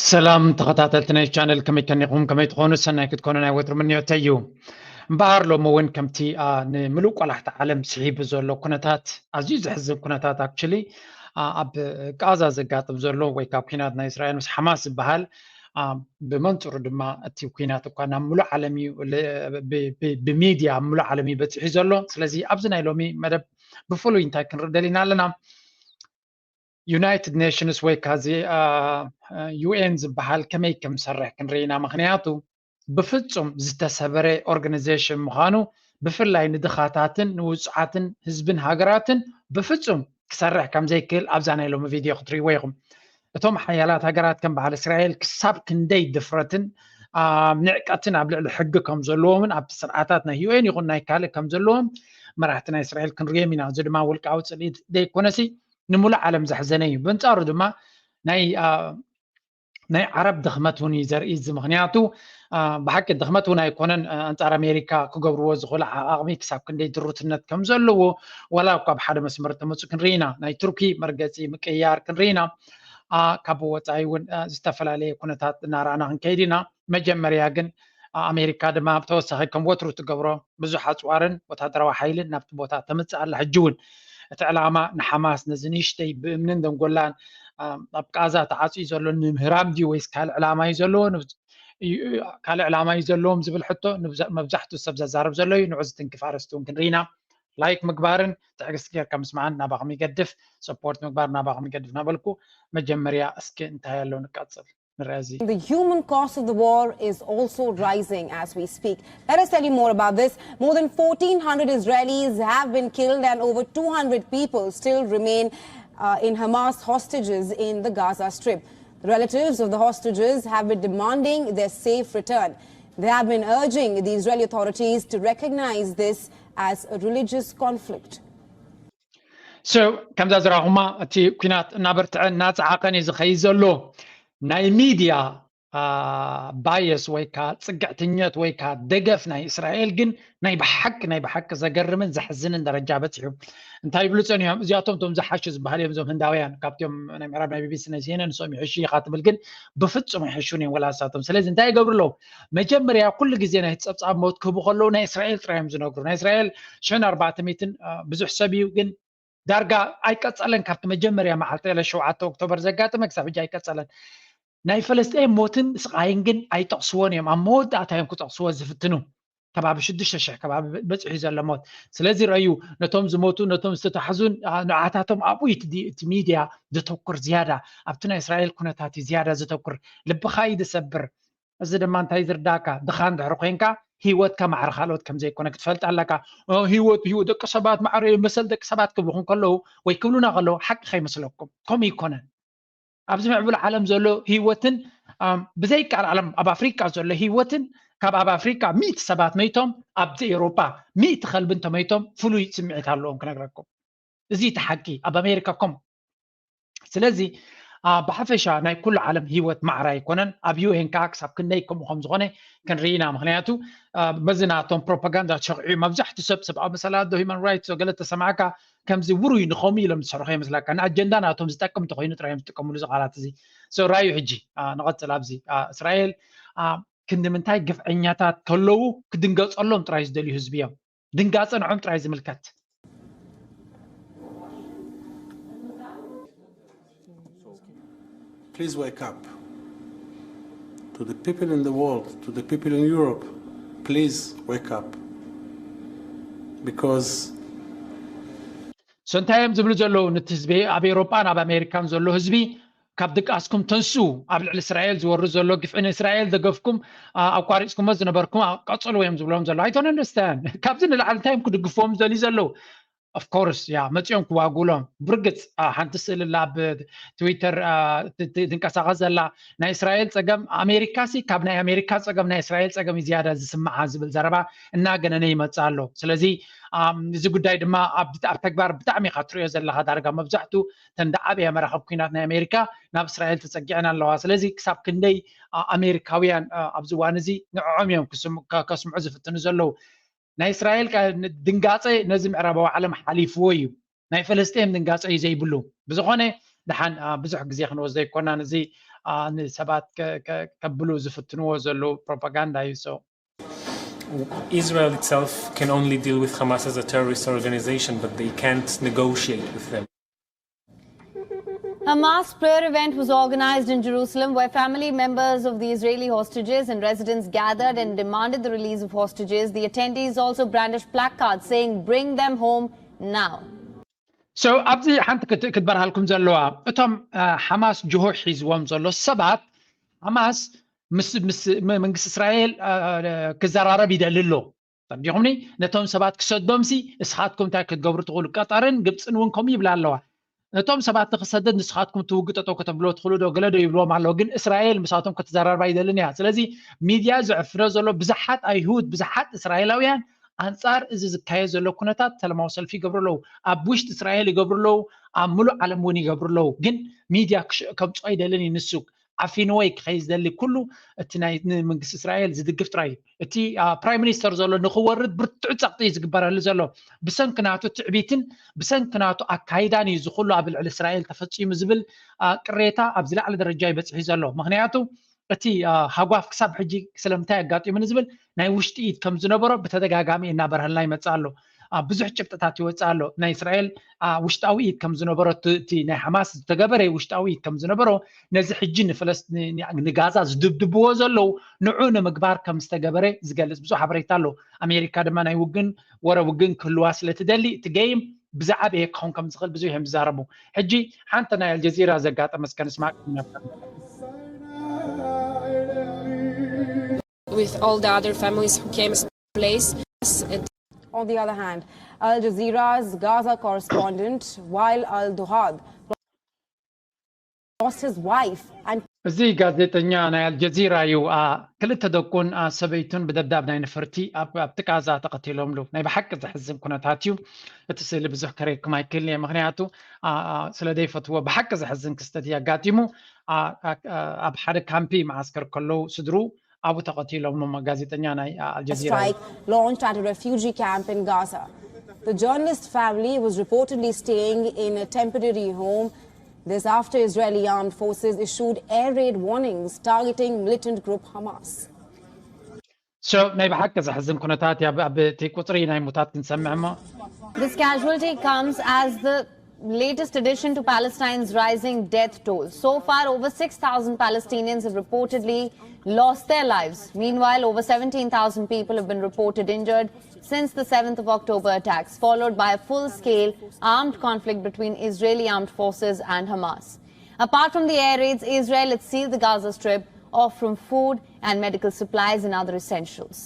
ሰላም ተኸታተልቲ ናይ ቻነል፣ ከመይ ከኒኹም? ከመይ ትኾኑ? ሰናይ ክትኮኑ ናይ ወትሩ ምንዮተይ እዩ። እምበኣር ሎሚ እውን ከምቲ፣ አ፣ ንምሉእ ቆላሕቲ ዓለም ስሒቡ ዘሎ ኩነታት፣ ኣዝዩ ዘሕዝን ኩነታት፣ ኣክቹሊ፣ አ፣ ኣብ ቃዛ ዘጋጥም ዘሎ ወይ ካብ ኩናት ናይ እስራኤል ምስ ሓማስ ዝበሃል፣ አ፣ ብመንጽሩ ድማ እቲ ኩናት እኳ ናብ ምሉእ ዓለም እዩ፣ ለ-፣ ብ-፣ ብ-፣ ብሚድያ ኣብ ምሉእ ዓለም እዩ በጺሑ ዘሎ። ስለዚ ኣብዚ ናይ ሎሚ መደብ ብፍሉይ እንታይ ክንርኢ ደሊና ኣለና? ዩናይትድ ኔሽንስ ወይ ካዚ፣ አ፣ ዩ ኤን ዝበሃል ከመይ ከም ዝሰርሕ ክንርኢ ኢና። ምኽንያቱ ብፍጹም ዝተሰበረ ኦርጋናይዜሽን ምዃኑ፣ ብፍላይ ንድኻታትን ንውጹዓትን ህዝብን ሃገራትን ብፍጹም ክሰርሕ ከም ዘይክእል ኣብዛ ናይ ሎሚ ቪድዮ ክትርእይዎ ኢኹም። እቶም ሓያላት ሃገራት ከም በዓል እስራኤል ክሳብ ክንደይ ድፍረትን፣ አ፣ ንዕቀትን ኣብ ልዕሊ ሕጊ ከም ዘለዎምን ኣብቲ ስርዓታት ናይ ዩ ኤን ይኹን ናይ ካልእ ከም ዘለዎም መራሕቲ ናይ እስራኤል ክንርእዮም ኢና። እዚ ድማ ውልቃዊ ጽልኢ ዘይኮነሲ ንምሉእ ዓለም ዘሕዘነ እዩ። በንጻሩ ድማ ናይ፣ አ፣ ናይ ዓረብ ድኽመት እውን እዩ ዘርኢ እዚ። ምኽንያቱ፣ አ፣ ብሓቂ ድኽመት እውን ኣይኮነን፣ አ፣ ኣንጻር ኣሜሪካ ክገብርዎ ዝኽእሉ ዓቕሚ ክሳብ ክንደይ ድሩትነት ከም ዘለዎ፣ ዋላ እኳ ብሓደ መስመር ተመፁ ክንርኢ ኢና። ናይ ቱርኪ መርገፂ ምቅያር ክንርኢ ኢና። አ፣ ካብ ወፃኢ እውን፣ አ፣ ዝተፈላለየ ኩነታት እናረኣና ክንከይድ ኢና። መጀመርያ ግን፣ አ፣ ኣሜሪካ ድማ ብተወሳኺ ከም ወትሩ ትገብሮ ብዙሕ ኣፅዋርን ወታደራዊ ሓይልን ናብቲ ቦታ ተምፅእ ኣላ። ሕጂ እውን እቲ ዕላማ ንሓማስ ነዚ ንእሽተይ ብእምንን ደንጎላን፣ አ፣ ኣብ ቃዛ ተዓፅዩ ዘሎ ንምህራም ድዩ ወይስ ካልእ ዕላማ እዩ ዘለዎ? ንብዝ-፣ እዩ፣ ካልእ ዕላማ እዩ ዘለዎም ዝብል ሕቶ ንብዛ-፣ መብዛሕትኡ ሰብ ዘዛርብ ዘሎ እዩ። ንዑ ዝትንክፍ ኣርእስቲ እውን ክንርኢ ኢና። ላይክ ምግባርን ትዕግስቲ ጌርካ ምስማዕን ናባኹም ይገድፍ። ሰፖርት ምግባር ናባኹም ይገድፍ እናበልኩ መጀመርያ እስኪ እንታይ ኣሎ ንቀጽል። The human cost of the war is also rising as we speek. Let us tell you more about this. More than fourteen hundred Israelis have been killed and over two hundred people still remain, uh, in Hamas hostages in the Gaza Strip. The relatives of the hostages have been demanding their safe return. They have been urging the Israeli authorities to recognize this as a religious conflict. So፣ ከምዛ ዝረኹማ እቲ ኩናት እናበርትዐ እናፀዓቐን እዩ ዝኸይድ ዘሎ። ናይ ሚድያ፣ አ፣ ባየስ ወይ ከዓ ፅግዕትኛት ወይ ከዓ ደገፍ ናይ እስራኤል ግን ናይ ብሓቂ፣ ናይ ብሓቂ ዘገርምን ዘሕዝንን ደረጃ በፂሑ። እንታይ ይብሉ ፀኒሖም? እዚኣቶም እቶም ዝሓሹ ዝበሃል እዮም፣ እዞም ህንዳውያን፣ ካብቶም ናይ ምዕራብ ናይ ቢ ቢ ሲ ናይ ሲ ኤን ኤን ንሶም ይሕሹ ኢኻ ትብል፣ ግን ብፍጹም ኣይሕሹን እዮም ወላ ንሳቶም። ስለዚ እንታይ ይገብሩ ኣለዉ? መጀመርያ ኩሉ ግዜ ናይ ጸብጻብ ሞት ክህቡ ከለዉ ናይ እስራኤል ጥራይ እዮም ዝነግሩ። ናይ እስራኤል ሽሕን ኣርባዕተ ሚእትን፣ አ፣ ብዙሕ ሰብ እዩ፣ ግን ዳርጋ ኣይቀጸለን። ካብቲ መጀመርያ መዓልቲ ዕለት ሸውዓተ ኦክቶበር ዘጋጠመ ክሳብ ሕጂ ኣይቀጸለን። ናይ ፈለስጤን ሞትን ስቓይን ግን ኣይጠቕስዎን እዮም። ኣብ መወዳእታ እዮም ክጠቕስዎ ዝፍትኑ። ከባቢ ሽዱሽተ ሽሕ ከባቢ በ-፣ በጺሑ ዘሎ ሞት። ስለዚ ረኣዩ፣ ነቶም ዝሞቱ፣ ነቶም ዝተታሕዙን፣ አ፣ ንዓታቶም ኣብኡ እዩ እቲ ዲ-፣ እቲ ሚድያ ዘተኩር ዝያዳ። ኣብቲ ናይ እስራኤል ኩነታት እዩ ዝያዳ ዘተኩር። ልብኻ እዩ ዝሰብር። እዚ ድማ እንታይ ዝርዳእካ? ድኻ እንድሕር ኮይንካ፣ ህይወትካ ማዕረ ካልኦት ከም ዘይኮነ ክትፈልጥ ኣለካ። ኦ፣ ህይወት፣ ህይወት ደቂ ሰባት ማዕረ እዩ፣ መሰል ደቂ ሰባት ክብሉኹም ከለዉ ወይ ክብሉና ከለዉ፣ ሓቂ ከይመስለኩም። ከምኡ ኣይኮነን። ኣብዚ ምዕቡል ዓለም ዘሎ ህይወትን፣ ኣም፣ ብዘይቃል ዓለም ኣብ ኣፍሪቃ ዘሎ ህይወትን፣ ካብ ኣብ ኣፍሪቃ ሚእቲ ሰባት መይቶም፣ ኣብዚ ኤውሮጳ ሚእቲ ከልቢ እንተመይቶም ፍሉይ ስምዒት ኣለዎም ክነግረኩም። እዚ እቲ ሓቂ። ኣብ ኣሜሪካ ከም ስለዚ፣ አ፣ ብሓፈሻ ናይ ኩሉ ዓለም ህይወት ማዕረ ኣይኮነን። ኣብ ዩ ኤን ከዓ ክሳብ ክንደይ ከምኡ ከም ዝኾነ ክንርኢ ኢና። ምኽንያቱ፣ አ፣ በዚ ናቶም ፕሮፓጋንዳ ሸኽዒ መብዛሕትኡ ሰብ ሰብኣዊ መሰላት ዶ ሂማን ራይትስ ዶ ገለ ተሰማዕካ ከምዚ ውሩይ ንኸምኡ ኢሎም ዝሰርሑ ይመስለካ። ንኣጀንዳ ናቶም ዝጠቅም እንተኾይኑ ጥራይ እዮም ዝጥቀምሉ እዚ ቃላት እዚ። ሶ ራዩ ሕጂ፣ አ፣ ንቐጽል ኣብዚ። አ፣ እስራኤል፣ አ፣ ክንዲ ምንታይ ግፍዐኛታት ከለዉ ክድንገጸሎም ጥራይ ዝደልዩ ህዝቢ እዮም። ድንጋጸ ንዖም ጥራይ ዝምልከት። Please wake up. To the people in the world, to the people in Europe, please wake up. Because So እንታይ እዮም ዝብሉ ዘለዉ? ነቲ ህዝቢ ኣብ ኤውሮጳን ኣብ ኣሜሪካን ዘሎ ህዝቢ፣ ካብ ድቃስኩም ተንሱ፣ ኣብ ልዕሊ እስራኤል ዝወርድ ዘሎ ግፍዒ ንእስራኤል ደገፍኩም፣ አ፣ ኣቋሪጽኩሞ ዝነበርኩም፣ አ፣ ቀጽልዎ እዮም ዝብሎም ዘለዉ። I don't understand። ካብዚ ንላዕሊ እንታይ እዮም ክድግፍዎም ዝደልዩ ዘለዉ? Of course፣ ያ፣ መጺኦም ክዋግኡሎም። ብርግጽ፣ አ፣ ሓንቲ ስእሊ ኣላ ኣብ ትዊተር፣ አ፣ ት-፣ ት-፣ ትንቀሳቐስ ዘላ፣ ናይ እስራኤል ጸገም ኣሜሪካሲ፣ ካብ ናይ ኣሜሪካ ጸገም ናይ እስራኤል ጸገም እዩ ዝያዳ ዝስምዓ ዝብል ዘረባ እናገነነ ይመጽእ ኣሎ። ስለዚ፣ ኣም፣ እዚ ጉዳይ ድማ ኣብ፣ ኣብ ተግባር ብጣዕሚ ኢኻ ትርእዮ ዘለኻ። ዳርጋ መብዛሕትኡ እተን ዝዓበያ መራኽብ ኲናት ናይ ኣሜሪካ ናብ እስራኤል ተጸጊዐን ኣለዋ። ስለዚ ክሳብ ክንደይ፣ ኣ-፣ ኣሜሪካውያን፣ ኣ-፣ ኣብዚ እዋን እዚ ንዕኦም እዮም ክስም-፣ ከ-፣ ከስምዑ ዝፍትኑ ዘለዉ። ናይ እስራኤል ከ-፣ ን-፣ ድንጋጸ ነዚ ምዕራባዊ ዓለም ሓሊፍዎ እዩ። ናይ ፈለስጤም ድንጋጸ እዩ ዘይብሉ። ብዝኾነ፣ ደሓን ብዙሕ ግዜ ክንወስዶ ኣይኮናን። እዚ ንሰባት ከብሉ ዝፍትንዎ ዘለዉ ፕሮፓጋንዳ እዩ። So Israel itself can only deal with Hamas as a terrorist organization, but they can't negotiate with them. A mass prayer event was organized in Jerusalem where family members of the Israeli hostages and residents gathered and demanded the release of hostages. The attendees also brandished placards saying, "Bring them home now." So ኣብዚ ሓንቲ ክትበርሃልኩም ዘለዋ፣ እቶም ሓማስ ጅሆ ሒዝዎም ዘሎ ሰባት፣ ሓማስ ምስ መንግስቲ እስራኤል ክዘራረብ ይደሊ ኣሎ። ተረዲኹምኒ? ነቶም ሰባት ክሰዶምሲ እስኻትኩም እንታይ ክትገብሩ ትኽእሉ? ቀጠርን ግብፅን እውን ከምኡ ይብላ ኣለዋ። ነቶም ሰባት ንክሰደድ ንስኻትኩም ትውግጠጠው ከተብልዎ ትኽእሉ ዶ? ገለ ዶ ይብልዎም ኣለዉ። ግን እስራኤል ምሳቶም ክትዘራርባ ይደልን እያ። ስለዚ ሚድያ ዘዕፍሮ ዘሎ ብዙሓት ኣይሁድ፣ ብዙሓት እስራኤላውያን ኣንጻር እዚ ዝካየድ ዘሎ ኩነታት ሰላማዊ ሰልፊ ይገብሩ ኣለዉ። ኣብ ውሽጢ እስራኤል ይገብሩ ኣለዉ፣ ኣብ ምሉእ ዓለም እውን ይገብሩ ኣለዉ። ግን ሚድያ ከምፅኦ ኣይደልን እዩ። ንሱ ዓፊንዎ እዩ ክኸይድ ዝደሊ ኩሉ እቲ ናይ ንመንግስቲ እስራኤል ዝድግፍ ጥራይ እዩ። እቲ ፕራይም ሚኒስተር ዘሎ ንክወርድ ብርቱዕ ፀቕጢ እዩ ዝግበረሉ ዘሎ። ብሰንኪ ናቱ ትዕቢትን ብሰንኪ ናቱ ኣካይዳን እዩ ዝኩሉ ኣብ ልዕሊ እስራኤል ተፈፂሙ ዝብል ቅሬታ ኣብ ዝለዓለ ደረጃ ይበፅሒ ዘሎ። ምክንያቱ እቲ ሃጓፍ ክሳብ ሕጂ ስለምንታይ ኣጋጢሙ ንዝብል ናይ ውሽጢ ኢድ ከም ዝነበሮ ብተደጋጋሚ እናበርሃልና ይመፅእ ኣሎ። ብዙሕ ጭብጥታት ይወፅእ ኣሎ። ናይ እስራኤል ውሽጣዊ ኢድ ከም ዝነበሮ እቲ ናይ ሓማስ ዝተገበረ ውሽጣዊ ኢድ ከም ዝነበሮ፣ ነዚ ሕጂ ንፍለስ ንጋዛ ዝድብድብዎ ዘለዉ ንዑ ንምግባር ከም ዝተገበረ ዝገልፅ ብዙሕ ሓበሬታ ኣሎ። ኣሜሪካ ድማ ናይ ውግን ወረ ውግን ክህልዋ ስለትደሊ እቲ ገይም ብዝዓበየ ክኸውን ከም ዝኽእል ብዙሕ እዮም ዝዛረቡ። ሕጂ ሓንቲ ናይ ኣልጀዚራ ዘጋጠመ እስከ ንስማዕ። With all the other families who came as place. On the other hand, Al Jazeera's Gaza correspondent Wael Al Duhad lost his wife and እዚ ጋዜጠኛ ናይ ኣልጀዚራ እዩ። ክልተ ደቁን ሰበይቱን ብደብዳብ ናይ ነፈርቲ ኣብቲ ጋዛ ተቐቲሎምሉ። ናይ ብሓቂ ዘሕዝን ኩነታት እዩ። እቲ ስእሊ ብዙሕ ከርእየኩም ኣይክእልን እየ፣ ምክንያቱ ስለ ዘይፈትዎ። ብሓቂ ዘሕዝን ክስተት እዩ ኣጋጢሙ። ኣብ ሓደ ካምፒ መዓስከር ከለዉ ስድሩ ኣብኡ ተቐቲሎም። ጋዜጠኛ ናይ ኣልጀዚራ እዩ። Strike launched at a refugee camp in Gaza. The journalist family was reportedly staying in a temporary home. This after Israeli armed forces issued air raid warnings targeting militant group Hamas. So ናይ ብሓቂ ዘሕዝን ኩነታት ኣብ እቲ ቁፅሪ ናይ ሙታት ክንሰምዕ እሞ This casualty comes as the latest addition to Palestine's rising death toll. So far, over six thousand Palestinians have reportedly lost their lives. Meanwhile, over seventeen thousand people have been reported injured since the seventh of October attacks, followed by a full-scale armed conflict between Israeli armed forces and Hamas. Apart from the air raids, Israel has sealed the Gaza Strip off from food and medical supplies and other essentials.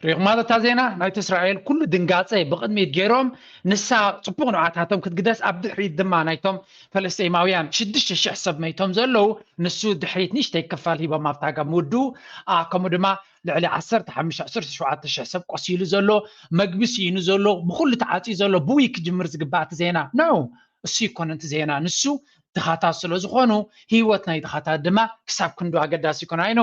ሪኹማ እታ ዜና ናይቲ እስራኤል ኩሉ ድንጋፀ ብቕድሚት ገይሮም፣ ንሳ ፅቡቕ ንብዓታቶም ክትግደስ፣ ኣብ ድሕሪት ድማ ናይቶም ፈለስጢማውያን ሽዱሽተ ሽሕ ሰብ መይቶም ዘለዉ፣ ንሱ ድሕሪት ንእሽተይ ክፋል ሂቦም ኣብታ ጋብ ምውድኡ። ከምኡ ድማ ልዕሊ ዓሰርተ ሓሙሽተ ዓሰርተ ሸውዓተ ሽሕ ሰብ ቆሲሉ ዘሎ፣ መግቢ ስኢኑ ዘሎ፣ ብኩሉ ተዓፅዩ ዘሎ ብኡ ክጅምር ዝግባእ እቲ ዜና ነው። እሱ ይኮነ እቲ ዜና፣ ንሱ ድኻታት ስለ ዝኾኑ ህይወት ናይ ድኻታት ድማ ክሳብ ክንዱ ኣገዳሲ ይኮነ። ኣይኖ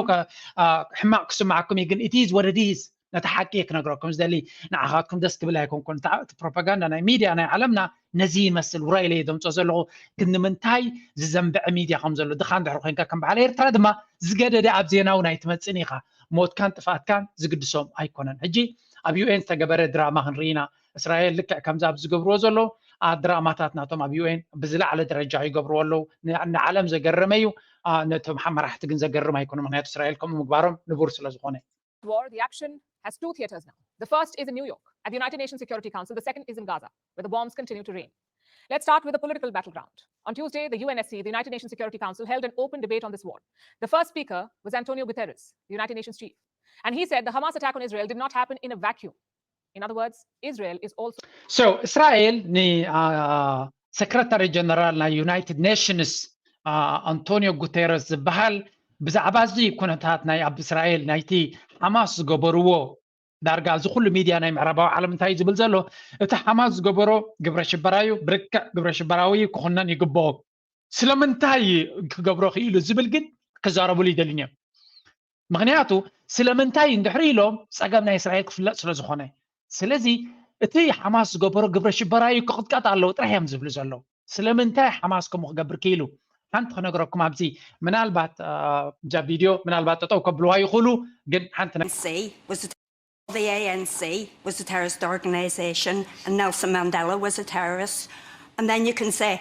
ሕማቕ ክስማዓኩም እዩ፣ ግን it is what it is። ነቲ ሓቂ እየ ክነግረኩም ዝደሊ። ንዓኻትኩም ደስ ክብል ኣይኮንኩን። እቲ ፕሮፓጋንዳ ናይ ሚድያ ናይ ዓለምና ነዚ ይመስል። ውራይ ኢለ እየ ዘምፅኦ ዘለኹ፣ ግን ንምንታይ ዝዘንብዐ ሚድያ ከም ዘሎ። ድኻ እንድሕር ኮይንካ ከም በዓል ኤርትራ ድማ ዝገደደ ኣብ ዜና እውን ኣይትመፅእን ኢኻ። ሞትካን ጥፍኣትካን ዝግድሶም ኣይኮነን። ሕጂ ኣብ ዩኤን ዝተገበረ ድራማ ክንርኢ ኢና። እስራኤል ልክዕ ከምዚ ኣብ ዝገብርዎ ዘለዉ ድራማታት ናቶም ኣብ ዩኤን ብዝለዓለ ደረጃ ይገብርዎ ኣለዉ። ንዓለም ዘገረመ እዩ። ነቶም መራሕቲ ግን ዘገርም ኣይኮነ፣ ምክንያቱ እስራኤል ከምኡ ምግባሮም ንቡር ስለ ዝኾነ። War, the action has two theaters now. The first is in New York at the United Nations Security Council. The second is in Gaza, where the bombs continue to rain. Let's start with the political battleground. On Tuesday, the U N S C, the United Nations Security Council, held an open debate on this war. The first speaker was Antonio Guterres, the United Nations chief. And he said the Hamas attack on Israel did not happen in a vacuum. In other words, Israel is also So እስራኤል ንሰክረታሪ ጀነራል ናይ ዩናይትድ ኔሽንስ ኣንቶኒዮ ጉቴረስ ዝበሃል ብዛዕባ እዚ ኩነታት ናይ ኣብ እስራኤል ናይቲ ሓማስ ዝገበርዎ፣ ዳርጋ እዚ ኩሉ ሚድያ ናይ ምዕራባዊ ዓለም እንታይ እዩ ዝብል ዘሎ? እቲ ሓማስ ዝገበሮ ግብረ ሽበራ እዩ፣ ብልክዕ ግብረ ሽበራዊ ክኹነን ይግብኦ። ስለምንታይ ክገብሮ ክኢሉ ዝብል ግን ክዛረብሉ ይደልን እዮም። ምክንያቱ ስለምንታይ እንድሕሪ ኢሎም ጸገም ናይ እስራኤል ክፍለጥ ስለ ዝኾነ። ስለዚ እቲ ሓማስ ዝገበሮ ግብረ ሽበራ እዩ፣ ክቕጥቀጥ ኣለዎ ጥራሕ እዮም ዝብሉ ዘለዉ። ስለምንታይ ሓማስ ከምኡ ክገብር ክኢሉ? ሓንቲ ክነግረኩም ኣብዚ ምናልባት እዛ ቪድዮ ምናልባት ጠጠው ከብልዋ ይኽእሉ ግን ሓንቲ the A N C was a terrorist organization and Nelson Mandela was a terrorist. And then you can say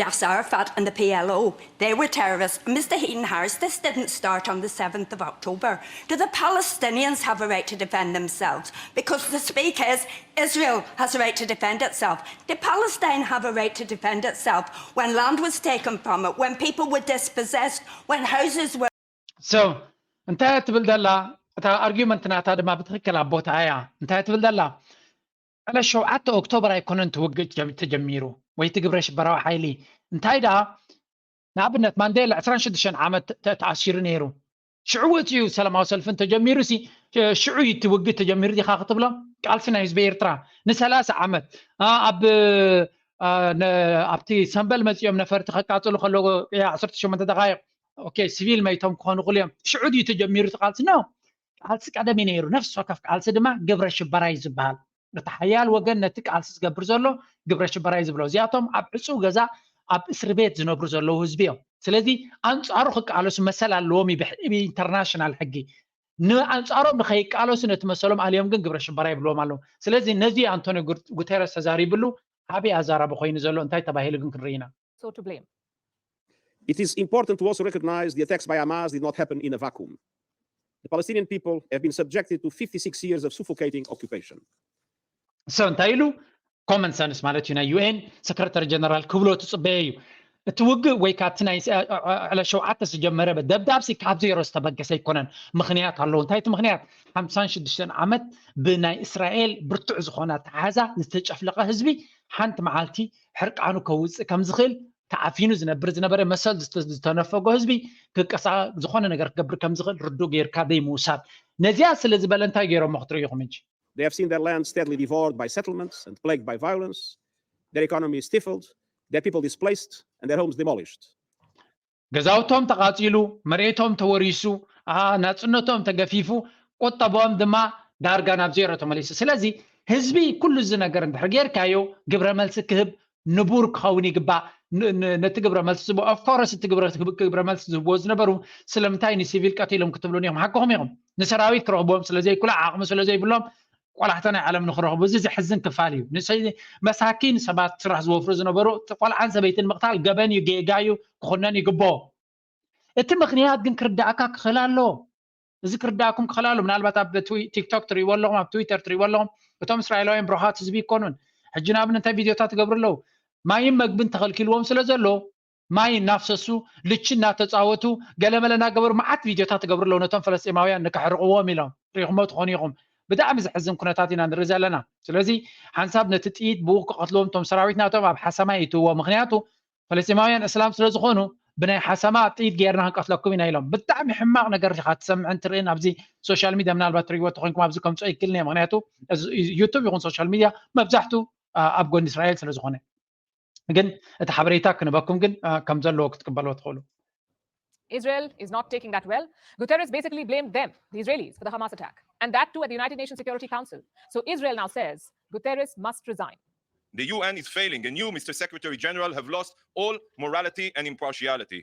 Yasser Arafat and the P L O, they were terrorists. And Mister Heaton Harris, this didn't start on the seventh of October. Do the Palestinians have a right to defend themselves? Because the speak is Israel has a right to defend itself. Did Palestine have a right to defend itself when land was taken from it, when people were dispossessed, when houses were so እንታይ ትብል ዘላ እታ ኣርጊመንት ናታ ድማ ብትክክል ኣብ ቦታ እያ እንታይ ትብል ዘላ ዕለት ሸውዓተ ኦክቶበር ኣይኮነን ትውግእ ተጀሚሩ ወይ ትግብረ ሽበራዊ ሓይሊ እንታይ ደኣ ንኣብነት ማንዴላ ዕስራን ሽዱሽተን ዓመት ተኣሲሩ ነይሩ ሽዑ እቲ እዩ ሰላማዊ ሰልፊ እንተጀሚሩ ሲ ሽዑ እዩ ትውግእ ተጀሚሩ ዲኻ ክትብሎ ቃልሲ ናይ ህዝቢ ኤርትራ ንሰላሳ ዓመት ኣብ ኣብቲ ሰንበል መፂኦም ነፈርቲ ከቃፅሉ ከለዎ ዓሰርተ ሸሞንተ ደቃይቕ ኦኬ ሲቪል መይቶም ክኾኑ ክሉ እዮም ሽዑ ድዩ ተጀሚሩ እቲ ቃልሲ ኖ ቃልሲ ቀደም እዩ ነይሩ ነፍሲ ወከፍ ቃልሲ ድማ ግብረ ሽበራ እዩ ዝበሃል እቲ ሓያል ወገን ነቲ ቃልሲ ዝገብር ዘሎ ግብረ ሽበራ እዩ ዝብሎ እዚኣቶም ኣብ ዕፁው ገዛ ኣብ እስሪ ቤት ዝነብሩ ዘለዉ ህዝቢ እዮም ስለዚ ኣንፃሩ ክቃለሱ መሰል ኣለዎም ብኢንተርናሽናል ሕጊ ንኣንፃሮም ንኸይቃለሱ ነቲ መሰሎም ኣልዮም ግን ግብረ ሽበራ ይብልዎም ኣለዉ ስለዚ ነዚ ኣንቶኒ ጉተረስ ተዛሪብሉ ዓብዪ ኣዛራቢ ኮይኑ ዘሎ እንታይ ተባሂሉ ግን ክንርኢና So to blame. It is important to also recognize the attacks by Hamas did not happen in a vacuum. The Palestinian people have been subjected to fifty-six years of suffocating occupation. So እንታይ ኢሉ common sense ማለት እዩ ናይ ዩኤን ሰክረታሪ ጀነራል ክብሎ ትፅበየ እዩ እቲ ውግእ ወይ ካብቲ ናይ ዕለ ሸውዓተ ዝጀመረ ደብዳብ ሲ ካብ ዜሮ ዝተበገሰ ኣይኮነን ምክንያት ኣለዎ እንታይ እቲ ምክንያት ሓምሳን ሽዱሽተን ዓመት ብናይ እስራኤል ብርቱዕ ዝኾነ ኣተሓሕዛ ዝተጨፍለቐ ህዝቢ ሓንቲ መዓልቲ ሕርቃኑ ከውፅእ ከም ዝኽእል ተዓፊኑ ዝነብር ዝነበረ መሰል ዝተነፈጎ ህዝቢ ክቀሳ ዝኾነ ነገር ክገብር ከም ዝኽእል ርዱ ጌርካ ደይ ምውሳድ ነዚኣ ስለ ዝበለ እንታይ ገይሮሞ ክትርእይኹም እንጂ They have seen their land steadily devoured by settlements and plagued by violence. Their economy is stifled, their people displaced, and their homes demolished. ገዛውቶም ተቓፂሉ፣ መሬቶም ተወሪሱ፣ ናፅነቶም ተገፊፉ፣ ቁጠቦም ድማ ዳርጋ ናብ ዜሮ ተመሊሱ። ስለዚ ህዝቢ ኩሉ እዚ ነገር እንድሕር ጌርካዮ ግብረ መልሲ ክህብ ንቡር ክኸውን ይግባእ። ነቲ ግብረ መልሲ ዝህቦ of course እቲ ግብረ መልሲ ዝህብዎ ዝነበሩ ስለምንታይ ንሲቪል ቀቲሎም ክትብሉኒ ኢኹም ሓቅኹም ኢኹም። ንሰራዊት ክረኽብዎም ስለዘይክእሉ ዓቕሚ ስለዘይብሎም ቆላሕታ ናይ ዓለም ንክረኽቡ እዚ ዘሕዝን ክፋል እዩ። ንሰይ መሳኪን ሰባት ስራሕ ዝወፍሩ ዝነበሩ እቲ ቆልዓን ሰበይትን ምቕታል ገበን እዩ፣ ጌጋ እዩ፣ ክኹነን ይግብኦ። እቲ ምኽንያት ግን ክርዳእካ ክኽእል ኣለዎ። እዚ ክርዳእኩም ክኽእል ኣለዎ። ምናልባት ኣብ ቲክቶክ ትርእይዎ ኣለኹም፣ ኣብ ትዊተር ትርእይዎ ኣለኹም። እቶም እስራኤላውያን ብሩኻት ህዝቢ ይኮኑን። ሕጂ ንኣብነት እንታይ ቪድዮታት ይገብሩ ኣለዉ? ማይን መግብን ተኸልኪልዎም ስለ ዘሎ ማይ እናፍሰሱ ልቺ እናተፃወቱ ገለመለ እናገበሩ መዓት ቪድዮታት ይገብሩ ኣለዉ ነቶም ፈለስጢማውያን ንከሕርቕዎም ኢሎም ሪኹሞ ትኾኑ ኢኹም። ብጣዕሚ ዘሕዝን ኩነታት ኢና ንርኢ ዘለና። ስለዚ ሓንሳብ ነቲ ጥይት ብኡ ክቐትልዎም እቶም ሰራዊት ናቶም ኣብ ሓሰማ ይእትውዎ። ምክንያቱ ፈለስጢማውያን እስላም ስለ ዝኾኑ ብናይ ሓሰማ ጥይት ጌርና ክንቀትለኩም ኢና ኢሎም። ብጣዕሚ ሕማቕ ነገር ኢኻ ትሰምዕን ትርእን ኣብዚ ሶሻል ሚድያ ምናልባት ትርእይዎ ተኾይንኩም ኣብዚ ከምፅኦ ይክልን እየ። ምክንያቱ ዩቱብ ይኹን ሶሻል ሚድያ መብዛሕቱ ኣብ ጎኒ እስራኤል ስለ ዝኾነ። ግን እቲ ሓበሬታ ክንበኩም ግን ከም ዘለዎ ክትቅበልዎ ትኽእሉ። Israel is not taking that well. Guterres basically blamed them, the Israelis, for the Hamas attack. And that too at the United Nations Security Council. So Israel now says Guterres must resign. The U N is failing, and you, Mister Secretary General, have lost all morality and impartiality.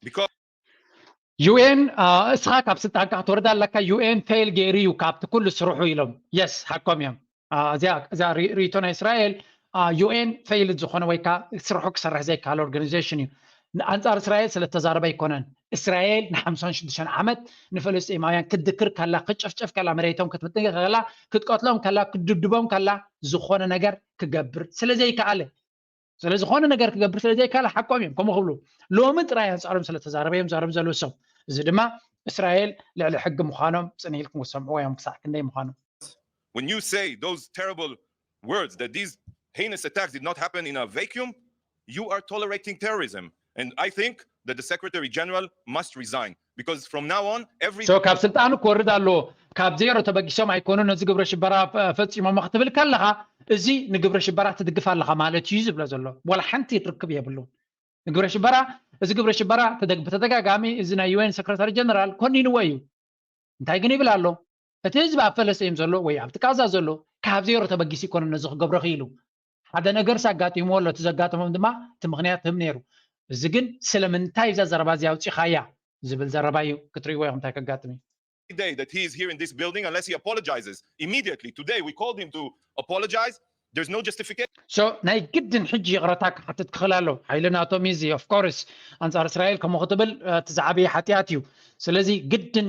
Because ዩ ኤን እስኻ ካብ ስልጣንካ ክትወርድ ኣለካ። ዩ ኤን ፌል ገይሩ እዩ ካብቲ ኩሉ ስርሑ ኢሎም። የስ ሓቆም እዮም። እዚኣ ርእይቶ ናይ እስራኤል ዩ ኤን ፌይልድ ዝኾነ ወይ ከዓ ስርሑ ክሰርሕ ዘይከኣለ ኦርጋኒዜሽን እዩ። ኣንፃር እስራኤል ስለተዛረበ ኣይኮነን። እስራኤል ንሓምሳን ሽዱሽተን ዓመት ንፈለስጢማውያን ክትድክር ከላ፣ ክትጨፍጨፍ ከላ፣ መሬቶም ክትብትን ከላ፣ ክትቀትሎም ከላ፣ ክትድብድቦም ከላ ዝኾነ ነገር ክገብር ስለዘይከኣለ ስለዝኾነ ነገር ክገብር ስለዘይከኣለ ሓቆም እዮም ከምኡ ክብሉ ሎሚ ጥራይ ኣንፃሮም ስለተዛረበ እዮም ዛረብ ዘለዉ ሰብ እዚ ድማ እስራኤል ልዕሊ ሕጊ ምዃኖም ፅን ኢልኩም ክሰምዕዎ እዮም ክሳዕ ክንደይ ምዃኑ When you say those terrible words that these heinous attacks did not happen in a vacuum, you are tolerating terrorism. And I think that the Secretary General must resign because from now on, every so ካብ ስልጣኑ ክወርድ ኣለዎ። ካብ ዜሮ ተበጊሶም ኣይኮኑ ነዚ ግብረ ሽበራ ፈፂሞሞ ክትብል ከለኻ እዚ ንግብረ ሽበራ ትድግፍ ኣለኻ ማለት እዩ ዝብሎ ዘሎ። ዋላ ሓንቲ ርክብ የብሉ። ንግብረ ሽበራ እዚ ግብረ ሽበራ ብተደጋጋሚ እዚ ናይ ዩ ኤን ሰክረታሪ ጀነራል ኮኒንዎ እዩ። እንታይ ግን ይብል ኣሎ? እቲ ህዝቢ ኣብ ፈለስጢን ዘሎ ወይ ኣብቲ ቃዛ ዘሎ ካብ ዜሮ ተበጊሱ ይኮነ ነዚ ክገብሮ ክኢሉ ሓደ ነገር ኣጋጢምዎ ኣሎ። እቲ ዘጋጠሞም ድማ እቲ ምኽንያት ህም ነይሩ። እዚ ግን ስለምንታይ እዛ ዘረባ እዚ ኣውፂኻያ ዝብል ዘረባ እዩ። ክትርእይዎ ኢኹም እንታይ ከጋጥም እዩ። Day that he is here in this building unless he apologizes immediately. Today we called him to apologize. There's no justification. So ናይ ግድን ሕጂ ይቕረታ ክሓትት ክኽእል ኣለዎ። ሓይሊ ናቶም እዩ እዚ። Of course ኣንጻር እስራኤል ከምኡ ክትብል እቲ ዝዓበየ ሓጢኣት እዩ። ስለዚ ግድን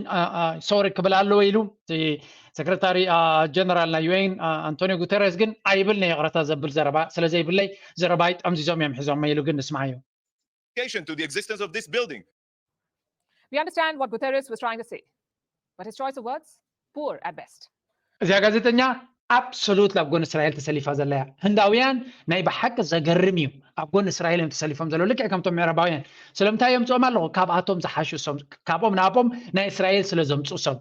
ሶሪ ክብል ኣለዎ ኢሉ እቲ ሰክረታሪ ጀነራል ናይ ዩ ኤን ኣንቶኒዮ ጉተረስ ግን ኣይብልንየ ይቕረታ ዘብል ዘረባ ስለዘይብለይ ዘረባይ ጠምዚዞም እዮም ሒዞሞ ኢሉ ግን ንስምዓዮ። To the existence of this building. We understand what Guterres was trying to say, but his choice of words, poor at best. እዚኣ ጋዜጠኛ absolutely ኣብ ጎኒ እስራኤል ተሰሊፋ ዘላ እያ። ህንዳውያን ናይ ብሓቂ ዘገርም እዩ ኣብ ጎኒ እስራኤል እዮም ተሰሊፎም ዘለዉ ልክዕ ከምቶም ምዕራባውያን። ስለምንታይ የምፅኦም ኣለኹ? ካብኣቶም ዝሓሹ እሶም፣ ካብኦም ንኣቦም ናይ እስራኤል ስለ ዘምፅኡ እሶም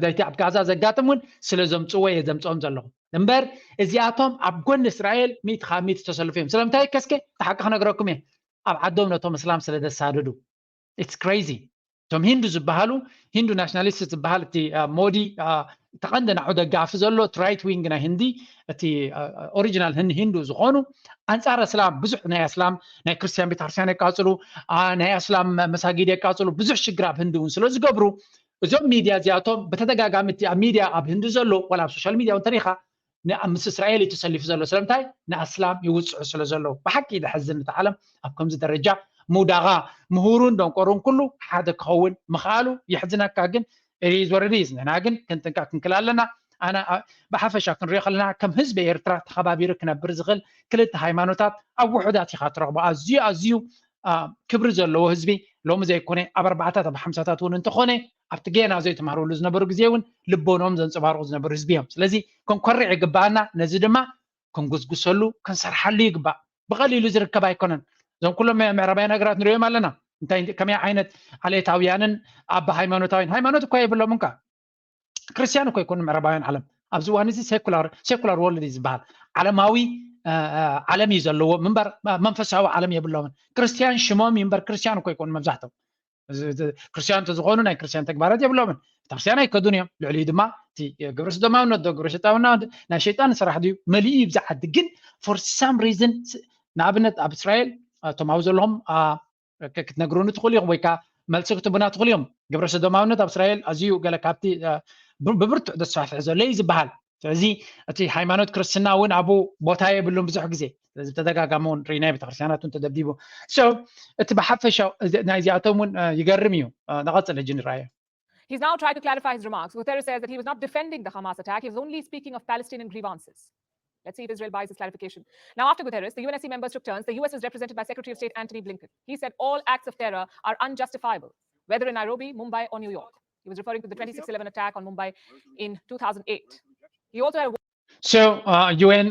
እቲ ኣብ ጋዛ ዘጋጥም እውን ስለ ዘምፅዎ እየ ዘምፅኦም ዘለኹ እምበር እዚኣቶም ኣብ ጎኒ እስራኤል ሚእቲ ካብ ሚእቲ ዝተሰልፉ እዮም። ስለምንታይ ከስከ እቲ ሓቂ ክነግረኩም እየ። ኣብ ዓዶም ነቶም እስላም ስለ ዘሳድዱ it's crazy። እቶም ሂንዱ ዝበሃሉ ሂንዱ ናሽናሊስት ዝበሃል እቲ ሞዲ ተቐንደ ናዑ ደጋፊ ዘሎ እቲ right wing ናይ ህንዲ እቲ original ሂንዱ ዝኾኑ ኣንጻር እስላም ብዙሕ ናይ ኣስላም ናይ ክርስቲያን ቤተክርስትያን የቃጽሉ፣ ናይ ኣስላም መሳጊድ የቃጽሉ፣ ብዙሕ ሽግር ኣብ ህንዲ እውን ስለ ዝገብሩ እዞም ሚድያ እዚኣቶም ብተደጋጋሚ እቲ ኣብ ሚድያ ኣብ ህንዲ ዘሎ ዋላ ኣብ ሶሻል ሚድያ እውን ተሪኻ ምስ እስራኤል እዩ ተሰሊፉ ዘሎ። ስለምንታይ ንኣስላም ይውፅዑ ስለ ዘለዉ። ብሓቂ ደሕዝን እቲ ዓለም ኣብ ከምዚ ደረጃ ምውዳቓ ምሁሩን ደንቆሩን ኩሉ ሓደ ክኸውን ምኽኣሉ የሕዝነካ። ግን ሪዝ ወረዲዝ ንሕና ግን ክንጥንቀቅ ክንክል ኣለና። ኣነ ብሓፈሻ ክንሪኦ ከለና ከም ህዝቢ ኤርትራ ተኸባቢሩ ክነብር ዝኽእል ክልተ ሃይማኖታት ኣብ ውሑዳት ኢኻ ትረኽቦ። ኣዝዩ ኣዝዩ ክብሪ ዘለዎ ህዝቢ ሎሚ ዘይኮነ ኣብ ኣርባዕታት ኣብ ሓምሳታት እውን እንተኾነ ኣብቲ ጌና ዘይተማህርሉ ዝነበሩ ግዜ እውን ልቦኖም ዘንፀባርቑ ዝነበሩ ህዝቢ እዮም። ስለዚ ክንኮርዕ ይግባኣና። ነዚ ድማ ክንጉስጉሰሉ ክንሰርሓሉ ይግባእ። ብቐሊሉ ዝርከብ ኣይኮነን። እዞም ኩሎም ምዕራባውያን ሃገራት ንሪኦም ኣለና። እንታይ ከመይ ዓይነት ዓሌታውያንን ኣባ ሃይማኖታውያን ሃይማኖት እኳ የብሎም እንካ ክርስቲያን እኮ ይኮኑ ምዕራባውያን ዓለም ኣብዚ እዋን እዚ ሴኩላር ሴኩላር ወርልድ እዩ ዝበሃል። ዓለማዊ ዓለም እዩ ዘለዎ ምንበር መንፈሳዊ ዓለም የብሎምን። ክርስቲያን ሽሞም እዩ እምበር ክርስቲያን እኮ ይኮኑ መብዛሕቶም። ክርስቲያን እንተዝኾኑ ናይ ክርስቲያን ተግባራት የብሎምን። ቤተክርስትያን ኣይከዱን እዮም። ልዕሊኡ ድማ እቲ ግብረ ሰዶማውነት ዶ ግብረ ሰይጣውና ናይ ሸይጣን ስራሕ ድዩ መሊኡ እዩ ብዛ ዓዲ። ግን for some reason ንኣብነት ኣብ እስራኤል እቶም ኣብኡ ዘለኹም ክትነግሩኒ ትኽእሉ ኢኹም ወይ ከዓ መልሲ ክትቡና ትኽእሉ እዮም። ግብረ ሰዶማውነት ኣብ እስራኤል ኣዝዩ ገለ ካብቲ ብብርቱዕ ዘስፋሕፍሕ ዘሎ እዩ ዝበሃል። ስለዚ እቲ ሃይማኖት ክርስትና እውን ኣብኡ ቦታ የብሉን ብዙሕ ግዜ። ስለዚ ብተደጋጋሚ እውን ርኢናዮ ቤተክርስትያናት እውን ተደብዲቡ። So እቲ ብሓፈሻ ናይዚኣቶም እውን ይገርም እዩ። ንቐፅል ሕጂ ንረኣዮ። He's now tried to clarify his remarks. Guterres says that he was not defending the Hamas attack. He was only speaking of Palestinian grievances. Let's see if Israel buys this clarification. Now, after Guterres, the U N S C members took turns. The U S was represented by Secretary of State Antony Blinken. He said all acts of terror are unjustifiable, whether in Nairobi, Mumbai, or New York. He was referring to the twenty-six eleven attack on Mumbai in two thousand eight. He also had a So ዩ ኤን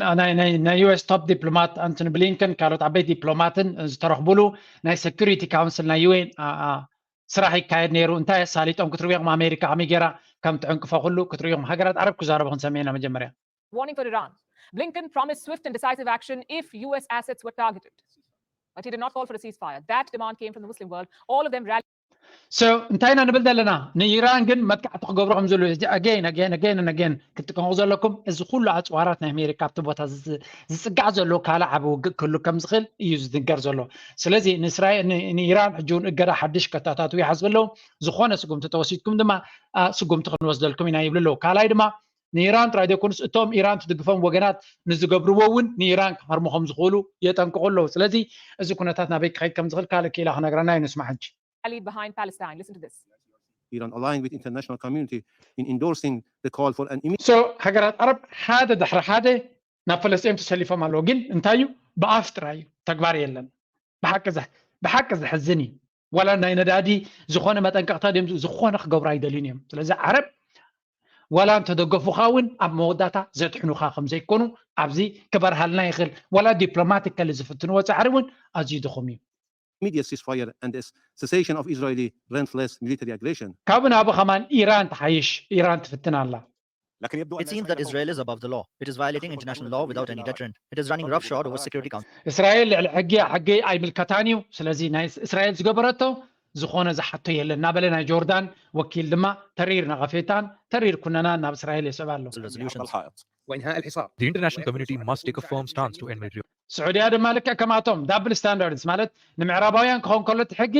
ናይ ዩ ኤስ ቶፕ ዲፕሎማት ኣንቶኒ ብሊንከን ካልኦት ዓበይቲ ዲፕሎማትን ዝተረኽቡሉ ናይ ሴኩሪቲ ካውንስል ናይ ዩ ኤን ስራሕ ይካየድ ነይሩ። እንታይ ኣሳሊጦም ክትርብዮም ኣሜሪካ ከመይ ገይራ ከም ትዕንቅፎ ኩሉ ክትርዮም ሃገራት ዓረብ ክዛረቡ ክንሰምዕ ኢና መጀመርያ። Warning for Iran. Blinken promised swift and decisive action if U S assets were targeted. But he did not call for a ceasefire. That demand came from the Muslim world. All of them rallied. So እንታይ ኢና ንብል ዘለና? ንኢራን ግን መጥቃዕቲ ክገብሩ ከም ዘለዉ እዚ again again again and again ክትጥቀሙ ዘለኩም። እዚ ኩሉ ኣፅዋራት ናይ ኣሜሪካ ኣብቲ ቦታ ዝፅጋዕ ዘሎ ካልእ ዓቢ ውግእ ክህሉ ከም ዝኽእል እዩ ዝንገር ዘሎ። ስለዚ ንእስራኤል ንኢራን ሕጂ እውን እገዳ ሓድሽ ከታታትው ይሓስብ ኣለዉ። ዝኾነ ስጉምቲ ተወሲድኩም ድማ ስጉምቲ ክንወስደልኩም ኢና ይብሉ ኣለዉ። ካልኣይ ድማ ንኢራን ጥራይ ዘይኮኑስ እቶም ኢራን ትድግፎም ወገናት ንዝገብርዎ እውን ንኢራን ክሃርሙ ከም ዝኽእሉ የጠንቅቑ ኣለዉ። ስለዚ እዚ ኩነታት ናበይ ክኸይድ ከም ዝኽእል ካልእ ክኢላ ክነግረና እዩ። ንስማዕ ሕጂ። Rallied behind Palestine. Listen to this. Iran aligned with international community in endorsing the call for an immediate So ሃገራት ዓረብ ሓደ ድሕሪ ሓደ ናብ ፈለስጢን ተሰሊፎም ኣለዉ። ግን እንታይ እዩ ብኣፍ ጥራይ እዩ፣ ተግባር የለን። ብሓቂ ዘ- ብሓቂ ዘሕዝን እዩ። ዋላ ናይ ነዳዲ ዝኾነ መጠንቀቕታ ድዮም ዝኾነ ክገብሩ ኣይደልዩን እዮም። ስለዚ ዓረብ ዋላ እንተደገፉኻ እውን ኣብ መወዳእታ ዘድሕኑኻ ከም ዘይኮኑ ኣብዚ ክበርሃልና ይኽእል። ዋላ ዲፕሎማቲካሊ ዝፍትንዎ ፃዕሪ እውን ኣዝዩ ድኹም እዩ። immediate ceasefire and a cessation of Israeli relentless military aggression. ካብኡ ናብኡ ከማን ኢራን ትሓይሽ፣ ኢራን ትፍትን ኣላ። It seems that Israel is above the law. It is violating international law without any deterrent. It is running roughshod over Security Council. እስራኤል ልዕሊ ሕጊ ሕጊ ኣይምልከታን እዩ። ስለዚ ናይ እስራኤል ዝገበረቶ ዝኾነ ዝሓቶ የለን እናበለ ናይ ጆርዳን ወኪል ድማ ተሪር ነቐፌታን ተሪር ኩነናን ናብ እስራኤል የስዕብ ኣሎ። Resolutions. وإنهاء الحصار. The international community must take a firm stance to end military ስዑድያ ድማ ልክዕ ከማቶም ዳብል ስታንዳርድስ ማለት ንምዕራባውያን ክኸውን ከሎ እቲ ሕጊ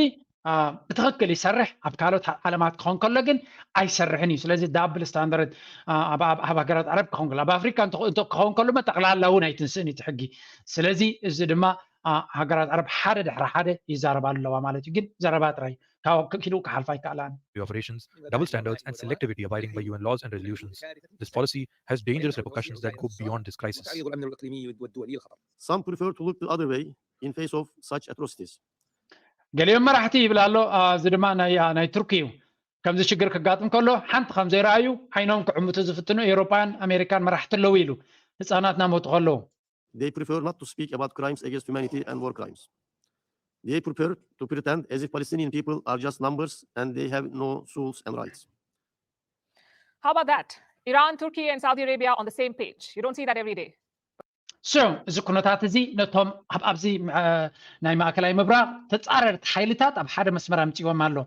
ብትኽክል ይሰርሕ፣ ኣብ ካልኦት ዓለማት ክኸውን ከሎ ግን ኣይሰርሕን እዩ። ስለዚ ዳብል ስታንዳርድ ኣብ ሃገራት ዓረብ ክኸውን ከሎ ኣብ ኣፍሪካ ክኸውን ከሎ ጠቕላላ እውን ኣይትንስእን እቲ ሕጊ። ስለዚ እዚ ድማ ሃገራት ዓረብ ሓደ ድሕሪ ሓደ ይዛረባ ኣለዋ ማለት እዩ። ግን ዘረባ ጥራይ ካብ ክኢሉ ክሓልፋ ኣይከኣላን። operations, double standards, and selectivity abiding by U N laws and resolutions. This policy has dangerous repercussions that go beyond this crisis. تعريض الأمن الإقليمي والدولي للخطر. Some prefer to look the other way in face of such atrocities. ገሊኦም መራሕቲ ይብል ኣሎ። እዚ ድማ ናይ ቱርኪ እዩ። ከምዚ ሽግር ክጋጥም ከሎ ሓንቲ ከም ዘይረኣዩ ዓይኖም ክዕምቱ ዝፍትኑ ኤውሮጳውያን ኣሜሪካን መራሕቲ ኣለዉ ኢሉ። ህፃናት ናሞቱ ከለዉ They prefer not to speak about crimes against humanity and war crimes. They prefer to pretend as if Palestinian people are just numbers and they have no souls and rights. How about that? Iran, Turkey, and Saudi Arabia on the same page. You don't see that every day. So እዚ ኩነታት እዚ ነቶም ኣብ ኣብዚ ናይ ማእከላይ ምብራቕ ተፃረርቲ ሓይልታት ኣብ ሓደ መስመር ኣምፅዎም ኣሎ።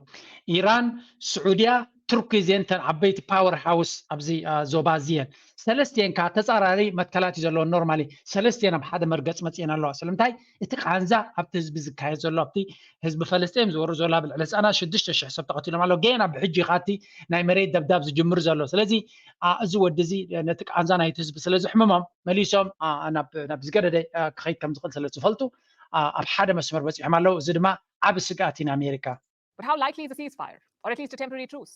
ኢራን፣ ስዑድያ፣ ቱርኪ እዚአን ተን ዓበይቲ ፓወር ሃውስ ኣብዚ ዞባ እዚአን ሰለስቲአን ከዓ ተፃራሪ መትከላት እዩ ዘለዎን normally ሰለስቲአን ኣብ ሓደ መርገፂ መፅየን ኣለዋ። ስለምንታይ እቲ ቃንዛ ኣብቲ ህዝቢ ዝካየድ ዘሎ ኣብቲ ህዝቢ ፈለስጢን ዝወርድ ዘሎ ኣብ ልዕሊ ህፃናት ሽዱሽተ ሽሕ ሰብ ተቐቲሎም ኣለዉ። ገና ብሕጂ ኢኻ እቲ ናይ መሬት ደብዳብ ዝጅምር ዘሎ። ስለዚ እዚ ወዲ እዚ ነቲ ቃንዛ ናይቲ ህዝቢ ስለ ዘሕምሞም መሊሶም ናብ ዝገደደ ክኸይድ ከም ዝኽእል ስለ ዝፈልጡ ኣብ ሓደ መስመር በፂሖም ኣለዉ። እዚ ድማ ዓብ ስግኣት እዩ ንኣሜሪካ። But how likely is a ceasefire, or at least a temporary truce?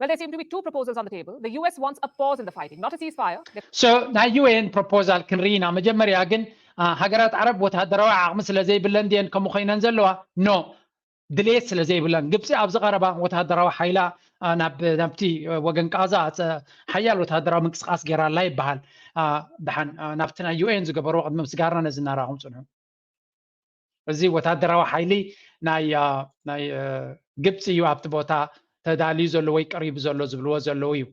Well, there seem to be two proposals on the table. The U S wants a pause in the fighting, not a ceasefire. So ናይ ዩ ኤን ፕሮፖዛል ክንርኢና መጀመርያ ግን ሃገራት ዓረብ ወታደራዊ ዓቕሚ ስለ ዘይብለን ድየን ከምኡ ኮይነን ዘለዋ? ኖ፣ ድሌት ስለ ዘይብለን። ግብፂ ኣብዚ ቀረባ ወታደራዊ ሓይላ ናብቲ ወገን ቃዛ ሓያል ወታደራዊ ምንቅስቃስ ገይራ ኣላ ይበሃል። ድሓን ናብቲ ናይ ዩ ኤን ዝገበርዎ ቅድሚ ምስጋርና ነዚ እናረኣኹም ፅንሑ። እዚ ወታደራዊ ሓይሊ ናይ ግብፂ እዩ ኣብቲ ቦታ ተዳልዩ ዘሎ ወይ ቀሪቡ ዘሎ ዝብልዎ ዘለዉ እዩ።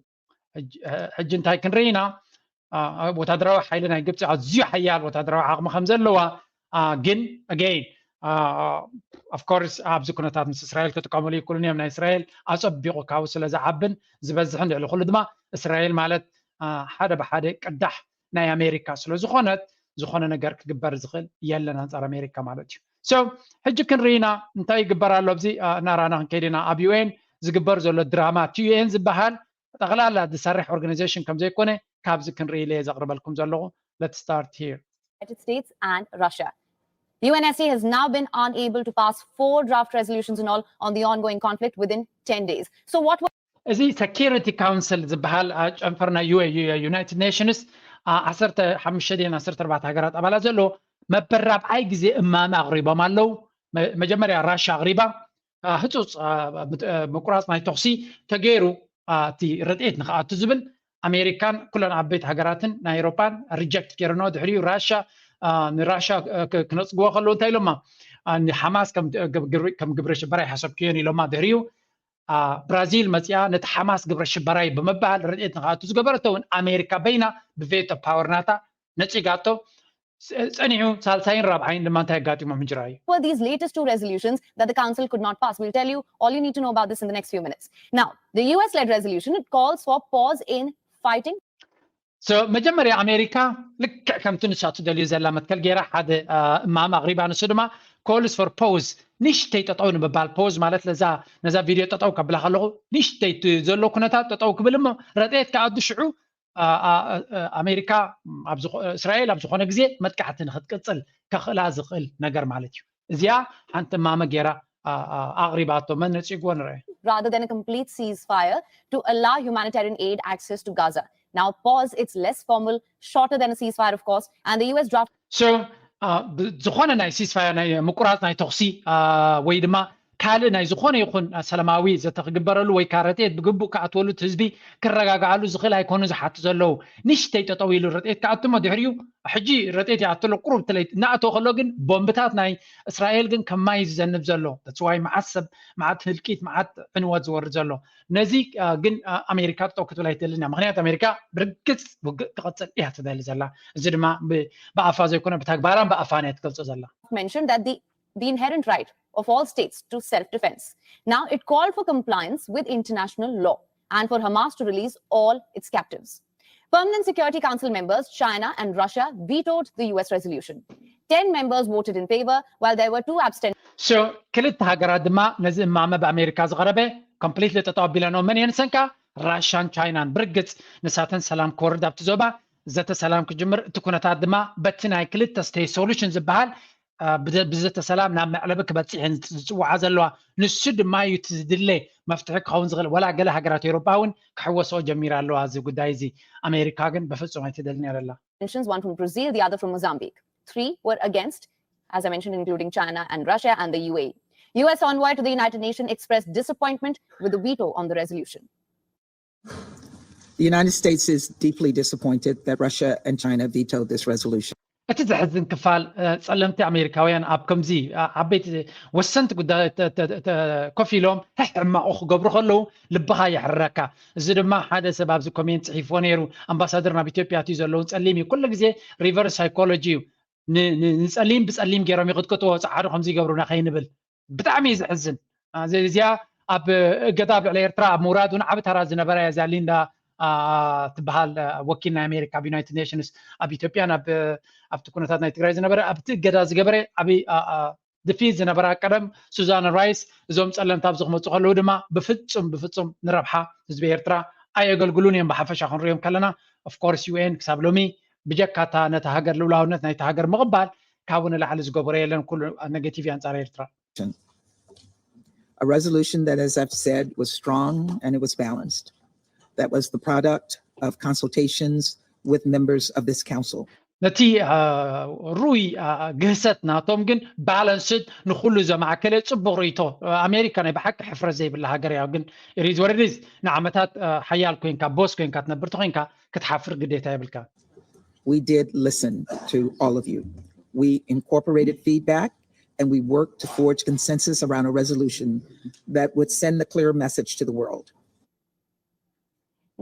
ሕጂ እንታይ ክንርኢ ኢና? ወታደራዊ ሓይሊ ናይ ግብፂ ኣዝዩ ሓያል ወታደራዊ ዓቕሚ ከም ዘለዋ ግን again of course ኣብዚ ኩነታት ምስ እስራኤል ክጥቀምሉ ይክእሉን እዮም። ናይ እስራኤል ኣፀቢቑ ካብኡ ስለ ዝዓብን ዝበዝሕን ልዕሊ ኩሉ ድማ እስራኤል ማለት ሓደ ብሓደ ቅዳሕ ናይ ኣሜሪካ ስለ ዝኾነት ዝኾነ ነገር ክግበር ዝኽእል የለን ኣንፃር ኣሜሪካ ማለት እዩ። So ሕጂ ክንርኢና እንታይ ይግበር ኣሎ ኣብዚ እናራና ክንከይድ ኢና። ኣብ ዩ ኤን ዝግበር ዘሎ ድራማ እቲ ዩ ኤን ዝበሃል ጠቕላላ ዝሰርሕ ኦርጋናይዜሽን ከም ዘይኮነ ካብዚ ክንርኢ ኢለ እየ ዘቕርበልኩም ዘለኹ። Let's start here. United States and Russia. The U N S C has now been unable to pass four draft resolutions in all on the ongoing conflict within ten days. So what was እዚ ሴኪሪቲ ካውንስል ዝበሃል ጨንፈር ናይ ዩ ኤን ዩ ዩናይትድ ኔሽንስ ዓሰርተ ሓሙሽተ ድየን ዓሰርተ ኣርባዕተ ሃገራት ኣባላት ዘለዎ መበል ራብዓይ ግዜ እማመ ኣቕሪቦም ኣለዉ። መጀመርያ ራሻ ኣቕሪባ ህፁፅ ምቁራፅ ናይ ተኹሲ ተገይሩ እቲ ረድኤት ንክኣቱ ዝብል ኣሜሪካን ኩለን ዓበይቲ ሃገራትን ናይ ኤሮፓን ሪጀክት ገይረንኦ። ድሕሪኡ ራሻ ንራሻ ክነፅግዎ ከለዉ እንታይ ኢሎማ? ንሓማስ ከም ግብረ ሽበራ ይሓሰብክዮን ኢሎማ። ድሕሪኡ ብራዚል መፅያ ነቲ ሓማስ ግብረ ሽበራይ ብምባል ረድኤት ንክኣቱ ዝገበረቶ እውን ኣሜሪካ በይና ብቬቶ ፓወር ናታ ነፂጋቶ። ጸኒሑ ሳልሳይን ራብዓይን ድማ እንታይ ኣጋጢሞም ሕጂ ረኣዩ። Were these latest two resolutions that the council could not pass? We'll tell you all you need to know about this in the next few minutes. Now, the U S led resolution, it calls for pause in fighting. So መጀመርያ ኣሜሪካ ልክዕ ከምቲ ንሳ ትደልዩ ዘላ መትከል ገይራ ሓደ እማመ ኣቕሪባ። ንሱ ድማ calls for pause፣ ንሽተይ ጠጠው ንምባል። ፖዝ ማለት ነዛ ቪድዮ ጠጠው ከብላ ከለኹ ንሽተይ ዘሎ ኩነታት ጠጠው ክብል እሞ ረድኤት ክኣቱ ሽዑ ኣሜሪካ እስራኤል ኣብ ዝኾነ ግዜ መጥቃዕቲ ንክትቅፅል ከኽእላ ዝኽእል ነገር ማለት እዩ። እዚኣ ሓንቲ እማመ ገይራ ኣቕሪባቶ። መን ነፂግዎ ንርአ። Rather than a complete ceasefire to allow humanitarian aid access to Gaza. Now, pause, it's less formal, shorter than a ceasefire, of course, and the U S draft So ዝኾነ ናይ ሲስፋየር ናይ ምቁራፅ ናይ ተኹሲ ወይ ድማ ካልእ ናይ ዝኾነ ይኹን ሰላማዊ ዘተ ክግበረሉ ወይ ከዓ ረድኤት ብግቡእ ክኣትወሉ እቲ ህዝቢ ክረጋግኣሉ ዝኽእል ኣይኮኑ ዝሓቱ ዘለዉ። ንሽተይ ጠጠው ኢሉ ረድኤት ክኣቱ እሞ ድሕሪኡ ሕጂ ረድኤት ይኣቱ ኣሎ። ቁሩብ ትለይ እናኣተወ ከሎ ግን ቦምብታት ናይ እስራኤል ግን ከም ማይ ዝዘንብ ዘሎ። That's why መዓት ሰብ መዓት ህልቂት መዓት ዕንወት ዝወርድ ዘሎ። ነዚ ግን ኣሜሪካ ጠጠው ክትብል ኣይትደልን እያ። ምክንያቱ ኣሜሪካ ብርግፅ ውግእ ክቐፅል እያ ትደሊ ዘላ። እዚ ድማ ብኣፋ ዘይኮነ ብተግባራን ብኣፋን እያ ትገልፆ ዘላ። Mentioned that the the inherent right of all states to self-defense. Now, it called for compliance with international law and for Hamas to release all its captives. Permanent Security Council members China and Russia vetoed the U S resolution. Ten members voted in favor, while there were two abstentions. So ክልተ ሃገራት ድማ ነዚ እማመ ብኣሜሪካ ዝቐረበ ኮምፕሊትሊ ጠጠው ኣቢለንኦ። መን እየን ንሰንካ? ራሻን ቻይናን። ብርግጽ ንሳተን ሰላም ክወርድ ኣብቲ ዞባ ዘተ ሰላም ክጅምር፣ እቲ ኩነታት ድማ በቲ ናይ ክልተ ስቴት ሶሉሽን ዝበሃል ብዘተ ሰላም ናብ መዕለቢ ክበፅሕ እየን ዝፅውዓ ዘለዋ። ንሱ ድማ እዩ እቲ ዝድለ መፍትሒ ክኸውን ዝኽእል። ወላ ገለ ሃገራት ኤውሮጳ እውን ክሕወስኦ ጀሚራ ኣለዋ እዚ ጉዳይ እዚ። ኣሜሪካ ግን በፍጹም ኣይትደልን እያ ዘላ። One from Brazil, the other from Mozambique. Three were against, as I mentioned, including China and Russia and the U A E. U S envoy to the United Nations expressed disappointment with the veto on the resolution. The United States is deeply disappointed that Russia and China vetoed this resolution. እቲ ዘሕዝን ክፋል ጸለምቲ ኣሜሪካውያን ኣብ ከምዚ ዓበይቲ ወሰንቲ ጉዳይ ኮፍ ኢሎም ሕማቑ ክገብሩ ከለዉ ልብኻ የሕርረካ። እዚ ድማ ሓደ ሰብ ኣብዚ ኮሜንት ጽሒፍዎ ነይሩ። ኣምባሳደር ናብ ኢትዮጵያ ኣትዩ ዘለውን ጸሊም እዩ። ኩሉ ግዜ ሪቨርስ ሳይኮሎጂ እዩ። ንጸሊም ብጸሊም ገይሮም ይቕጥቅጥዎ፣ ጸዓዱ ከምዚ ይገብሩና ከይንብል። ብጣዕሚ እዩ ዘሕዝን። እዚኣ ኣብ እገዳ ኣብ ልዕሊ ኤርትራ ኣብ ምውራድ እውን ዓቢ ተራ ዝነበራ እያ። እዚኣ ሊንዳ ትበሃል ወኪል ናይ ኣሜሪካ ኣብ ዩናይትድ ኔሽንስ ኣብ ኢትዮጵያን ኣብቲ ኩነታት ናይ ትግራይ ዝነበረ ኣብቲ እገዳ ዝገበረ ዓቢ ድፊት ዝነበራ ቀደም ሱዛን ራይስ እዞም ጸለምቲ ኣብዚ ክመፁ ከለዉ ድማ ብፍጹም ብፍጹም ንረብሓ ህዝቢ ኤርትራ ኣየገልግሉን እዮም። ብሓፈሻ ክንሪኦም ከለና ኦፍኮርስ ዩ ኤን ክሳብ ሎሚ ብጀካታ ነቲ ሃገር ልኡላውነት ናይቲ ሃገር ምቕባል ካብኡ ንላዕሊ ዝገበሮ የለን። ኩሉ ኔጌቲቭ ኣንጻር ኤርትራ። A resolution that, as I've said, was strong and it was balanced. That was the product of consultations with members of this council. ነቲ ሩይ ግህሰት ናቶም ግን ባላንስድ ንኩሉ ዘማእከለ ጽቡቕ ርእይቶ። ኣሜሪካ ናይ ብሓቂ ሕፍረት ዘይብላ ሃገር እያ። ግን ኢሪዝ ወረዲዝ ንዓመታት ሓያል ኮንካ ቦስ ኮንካ ትነብር ተኮንካ ክትሓፍር ግዴታ የብልካ። We did listen to all of you. We incorporated feedback and we worked to forge consensus around a resolution that would send a clear message to the world.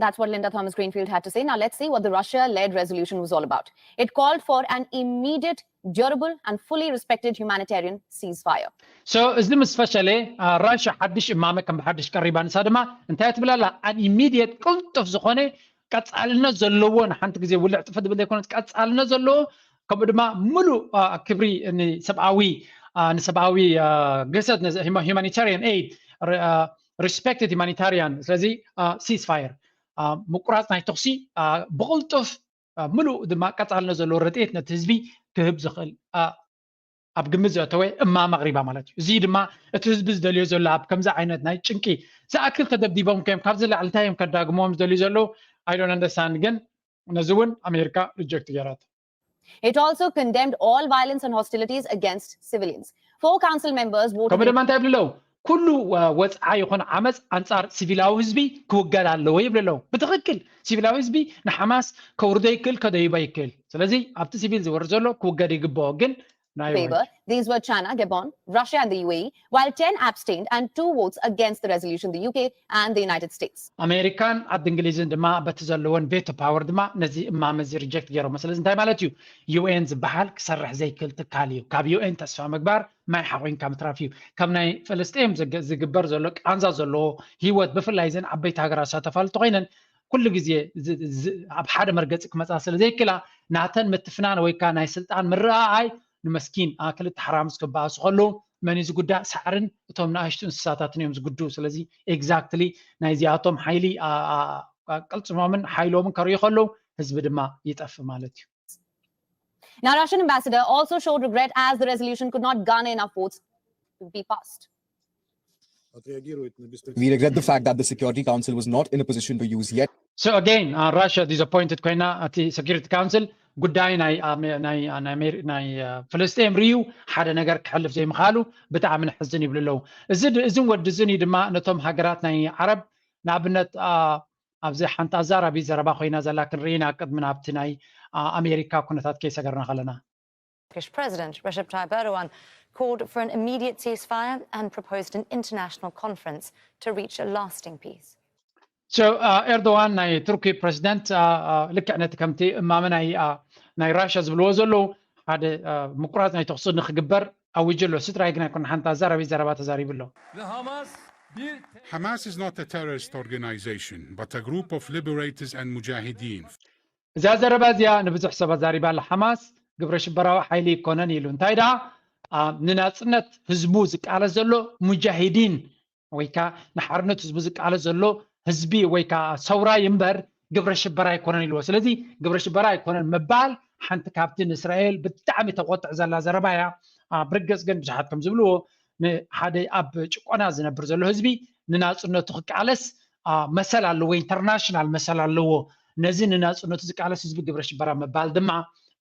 That's what Linda Thomas Greenfield had to say. Now let's see what the Russia-led resolution was all about. It called for an immediate, durable and fully respected humanitarian ceasefire. So እዚ ምስ ፈሸለ ራሻ ሓድሽ እማመ ከም ብሓድሽ ቀሪባ ንሳ ድማ እንታይ ትብል ኣላ? An immediate ቅልጡፍ ዝኾነ ቀጻልነት ዘለዎ ንሓንቲ ግዜ ውልዕ ጥፍ ድብል ዘይኮነት ቀጻልነት ዘለዎ ከምኡ ድማ ሙሉእ ክብሪ ንሰብኣዊ ንሰብኣዊ ግህሰት humanitarian aid respected humanitarian ስለዚ ceasefire ምቁራፅ ናይ ተኩሲ ብቕልጡፍ ምሉእ ድማ ቀፃልነት ዘለዎ ረድኤት ነቲ ህዝቢ ክህብ ዝኽእል ኣብ ግምት ዘእተወ እማመ ኣቕሪባ ማለት እዩ። እዚ ድማ እቲ ህዝቢ ዝደልዮ ዘሎ ኣብ ከምዚ ዓይነት ናይ ጭንቂ ዝኣክል ተደብዲቦም ከዮም ካብዚ ላዕሊ እንታይ እዮም ከዳግሞም ዝደልዩ ዘለዉ ኣይዶን ኣንደስታንድ ግን ነዚ እውን ኣሜሪካ ሪጀክት ገይራት። It also condemned all violence and hostilities against civilians. Four council members voted. ከምኡ ድማ እንታይ ይብሉ ኣለዉ? ኩሉ ወፅዓ ይኹን ዓመፅ ኣንፃር ሲቪላዊ ህዝቢ ክውገድ ኣለዎ ይብሉ ኣለዉ። ብትኽክል ሲቪላዊ ህዝቢ ንሓማስ ከውርዶ ይክእል ከደይቦ ይክእል። ስለዚ ኣብቲ ሲቪል ዝወርድ ዘሎ ክውገድ ይግብኦ። ግን favor. These were China, Gabon, Russia, and the U A E, while ten abstained and two votes against the resolution, the U K and the United States. ኣሜሪካን ዓዲ እንግሊዝን ድማ በቲ ዘለወን ቬቶ ፓወር ድማ ነዚ እማመ እዚ ሪጀክት ገይሮሞ። ስለዚ እንታይ ማለት እዩ? ዩ ኤን ዝበሃል ክሰርሕ ዘይክእል ትካል እዩ። ካብ ዩ ኤን ተስፋ ምግባር ማይ ሓቑንካ ምትራፍ እዩ። ከም ናይ ፍልስጤም ዝግበር ዘሎ ቃንዛ ዘለዎ ህይወት ብፍላይ እዘን ዓበይቲ ሃገራት ዝሳተፋሉ ተኮይነን ኩሉ ግዜ ኣብ ሓደ መርገፂ ክመፃ ስለ ዘይክላ ናተን ምትፍናን ወይ ከዓ ናይ ስልጣን ምረኣኣይ ንመስኪን ክልተ ሓራምዝ ክበኣሱ ከለዉ መን እዩ ዝጉዳእ? ሳዕርን እቶም ንኣሽቱ እንስሳታትን እዮም ዝጉድኡ። ስለዚ ኤግዛክትሊ ናይዚኣቶም ሓይሊ ቅልፅሞምን ሓይሎምን ከርእዩ ከለዉ ህዝቢ ድማ ይጠፍ ማለት እዩ። Now, Russian ambassador also showed regret as the resolution could not garner enough votes to be passed. We regret the fact that the Security Council was not in a position to use yet. So again, uh, Russia disappointed ኮይና እቲ Security Council ጉዳይ ናይ ናይ ናይ ፍልስጤም ርዩ ሓደ ነገር ክሕልፍ ዘይምኻሉ ብጣዕሚ ንሕዝን ይብሉ ኣለዉ። እዚ እዝን ወዲ እዝን እዩ ድማ ነቶም ሃገራት ናይ ዓረብ ንኣብነት ኣብዚ ሓንቲ ኣዛራቢ ዘረባ ኮይና ዘላ ክንርኢ ኢና ቅድሚ ናብቲ ናይ ኣሜሪካ ኩነታት ከይሰገርና ከለና። Turkish President Recep Tayyip Erdogan called for an immediate ceasefire and proposed an international conference to reach a lasting peace. So ኤርዶዋን ናይ ቱርኪ ፕሬዚደንት ልክዕ ነቲ ከምቲ እማመ ናይ ናይ ራሽያ ዝብልዎ ዘለዉ ሓደ ምቁራፅ ናይ ተኽሲ ንክግበር ኣዊጁ ኣሎ። ስድራይ ግን ኣይኮነ ሓንቲ ኣዛራቢ ዘረባ ተዛሪቡ ኣሎ። Hamas is not a terrorist organization, but a group of liberators and mujahideen. እዛ ዘረባ እዚኣ ንብዙሕ ሰብ ኣዛሪባ ኣላ። ሓማስ ግብረ ሽበራዊ ሓይሊ ኣይኮነን ኢሉ። እንታይ ደኣ፣ ኣ፣ ንናጽነት ህዝቡ ዝቃለስ ዘሎ ሙጃሂዲን ወይ ከኣ ንሓርነት ህዝቡ ዝቃለስ ዘሎ ህዝቢ ወይ ከኣ ሰውራይ እምበር ግብረ ሽበራ ኣይኮነን ኢልዎ። ስለዚ ግብረ ሽበራ ኣይኮነን ምባል ሓንቲ ካብቲ ንእስራኤል ብጣዕሚ ተቆጥዕ ዘላ ዘረባ እያ። ኣ፣ ብርግጽ ግን ብዙሓት ከም ዝብልዎ ንሓደ ኣብ ጭቆና ዝነብር ዘሎ ህዝቢ ንናጽነቱ ክቃለስ፣ ኣ፣ መሰል ኣለዎ፣ ኢንተርናሽናል መሰል ኣለዎ። ነዚ ንናጽነቱ ዝቃለስ ህዝቢ ግብረ ሽበራ ምባል ድማ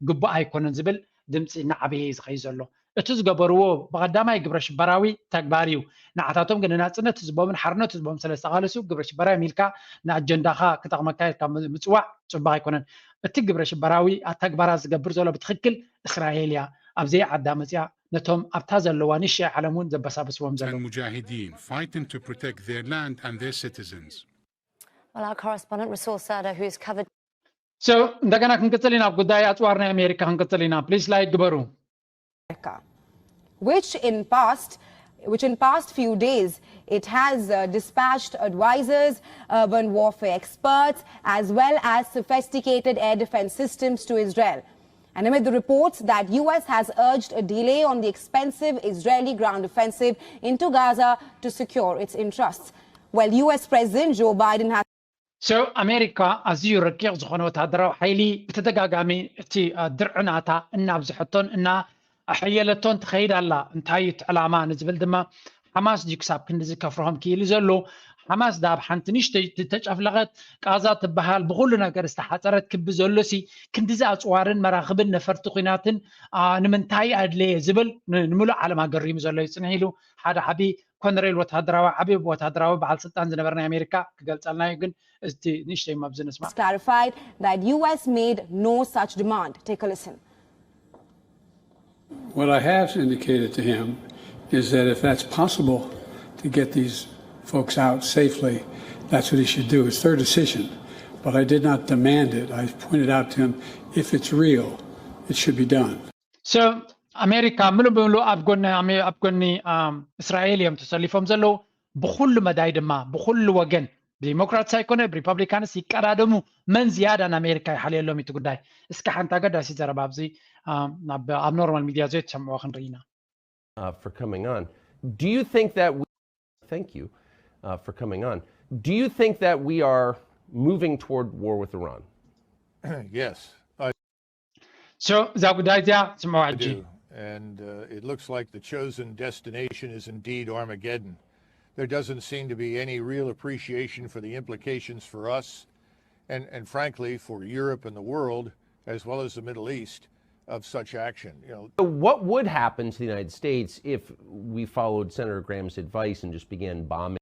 ግቡእ ኣይኮነን ዝብል ድምጺ እናዓበየ እዩ ዝኸይድ ዘሎ። እቲ ዝገበርዎ ብቐዳማይ ግብረ ሽበራዊ ተግባር እዩ። ንዓታቶም ግን ንናጽነት ህዝቦምን ሓርነት ህዝቦም ስለ ዝተቓለሱ ግብረ ሽበራዊ ኢልካ ንኣጀንዳኻ ክጠቕመካ ኢልካ ም-፣ ምጽዋዕ ጽቡቕ ኣይኮነን። እቲ ግብረ ሽበራዊ ተግባራት ዝገብር ዘሎ ብትኽክል እስራኤል እያ። ኣብ ዘይዓዳ መጽያ ነቶም ኣብታ ዘለዋ ንእሽተይ ዓለም እውን ዘበሳብስዎም ዘለዉ። And Mujahideen fighting to protect their land and their citizens. Well, our correspondent Rasul Sada, who's covered So እንደገና ክንቅጽል ኢና፣ ኣብ ጉዳይ ኣጽዋር ናይ ኣሜሪካ ክንቅጽል ኢና። ፕሊስ ላይክ ግበሩ። America, which in past, which in past few days it has uh, dispatched advisors, urban warfare experts, as well as sophisticated air defense systems to Israel. And amid the reports that U S has urged a delay on the expensive Israeli ground offensive into Gaza to secure its interests. Well, U S President Joe Biden has So ኣሜሪካ ኣዝዩ ረቂቕ ዝኾነ ወታደራዊ ሓይሊ ብተደጋጋሚ እቲ፣ አ፣ ድርዕናታ እናብዝሐቶን እናኣሐየለቶን ትኸይድ ኣላ። እንታይ እዩ እቲ ዕላማ ንዝብል ድማ ሓማስ ድዩ ክሳብ ክንድዚ ከፍርሆም ክኢሉ ዘሎ? ሓማስ ዳ ኣብ ሓንቲ ንእሽተይ ዝተጨፍለቐት ቃዛ ትበሃል ብኹሉ ነገር ዝተሓፀረት ክቢ ዘሎሲ ክንድዚ ኣፅዋርን መራኽብን ነፈርቲ ኲናትን፣ አ፣ ንምንታይ ኣድለየ ዝብል ን-፣ ንምሉእ ዓለም ኣገሪሙ ዘሎ እዩ ፅንሕ ኢሉ። ሓደ ዓቢ ኮነሬል ወታደራዊ ዓቢ ወታደራዊ በዓል ስልጣን ዝነበረ ናይ ኣሜሪካ ክገልጸልና እዩ፣ ግን እቲ ንእሽተይ ኣብዚ ንስማዕ። Clarified that U S made no such demand. Take a listen. What I have indicated to him is that if that's possible to get these folks out safely, that's what he should do. It's their decision. But I did not demand it. I pointed out to him, if it's real, it should be done. So ኣሜሪካ ምሉእ ብምሉእ ኣብ ጎኒ ኣሜ-፣ ኣብ ጎኒ፣ ኣም፣ እስራኤል እዮም ተሰሊፎም ዘለዉ። ብኹሉ መዳይ ድማ ብኹሉ ወገን ብዲሞክራትስ ኣይኮነ ብሪፐብሊካንስ ይቀዳደሙ፣ መን ዝያዳ ንኣሜሪካ ይሓልየሎም እቲ ጉዳይ። እስኪ ሓንቲ ኣገዳሲ ዘረባ ኣብዚ፣ ኣም፣ ናብ፣ ኣብ ኖርማል ሚድያ ዘይትሰምዕዎ ክንርኢ ኢና። uh, for coming on. Do you think that we, thank you uh, for coming on. Do you think that we are moving toward war with Iran? Yes, I So እዛ ጉዳይ እዚኣ ስምዕዋ ሕጂ። do. And uh, it looks like the chosen destination is indeed Armageddon. There doesn't seem to be any real appreciation for the implications for us and, and frankly, for Europe and the world, as well as the Middle East, of such action. You know, So what would happen to the United States if we followed Senator Graham's advice and just began bombing?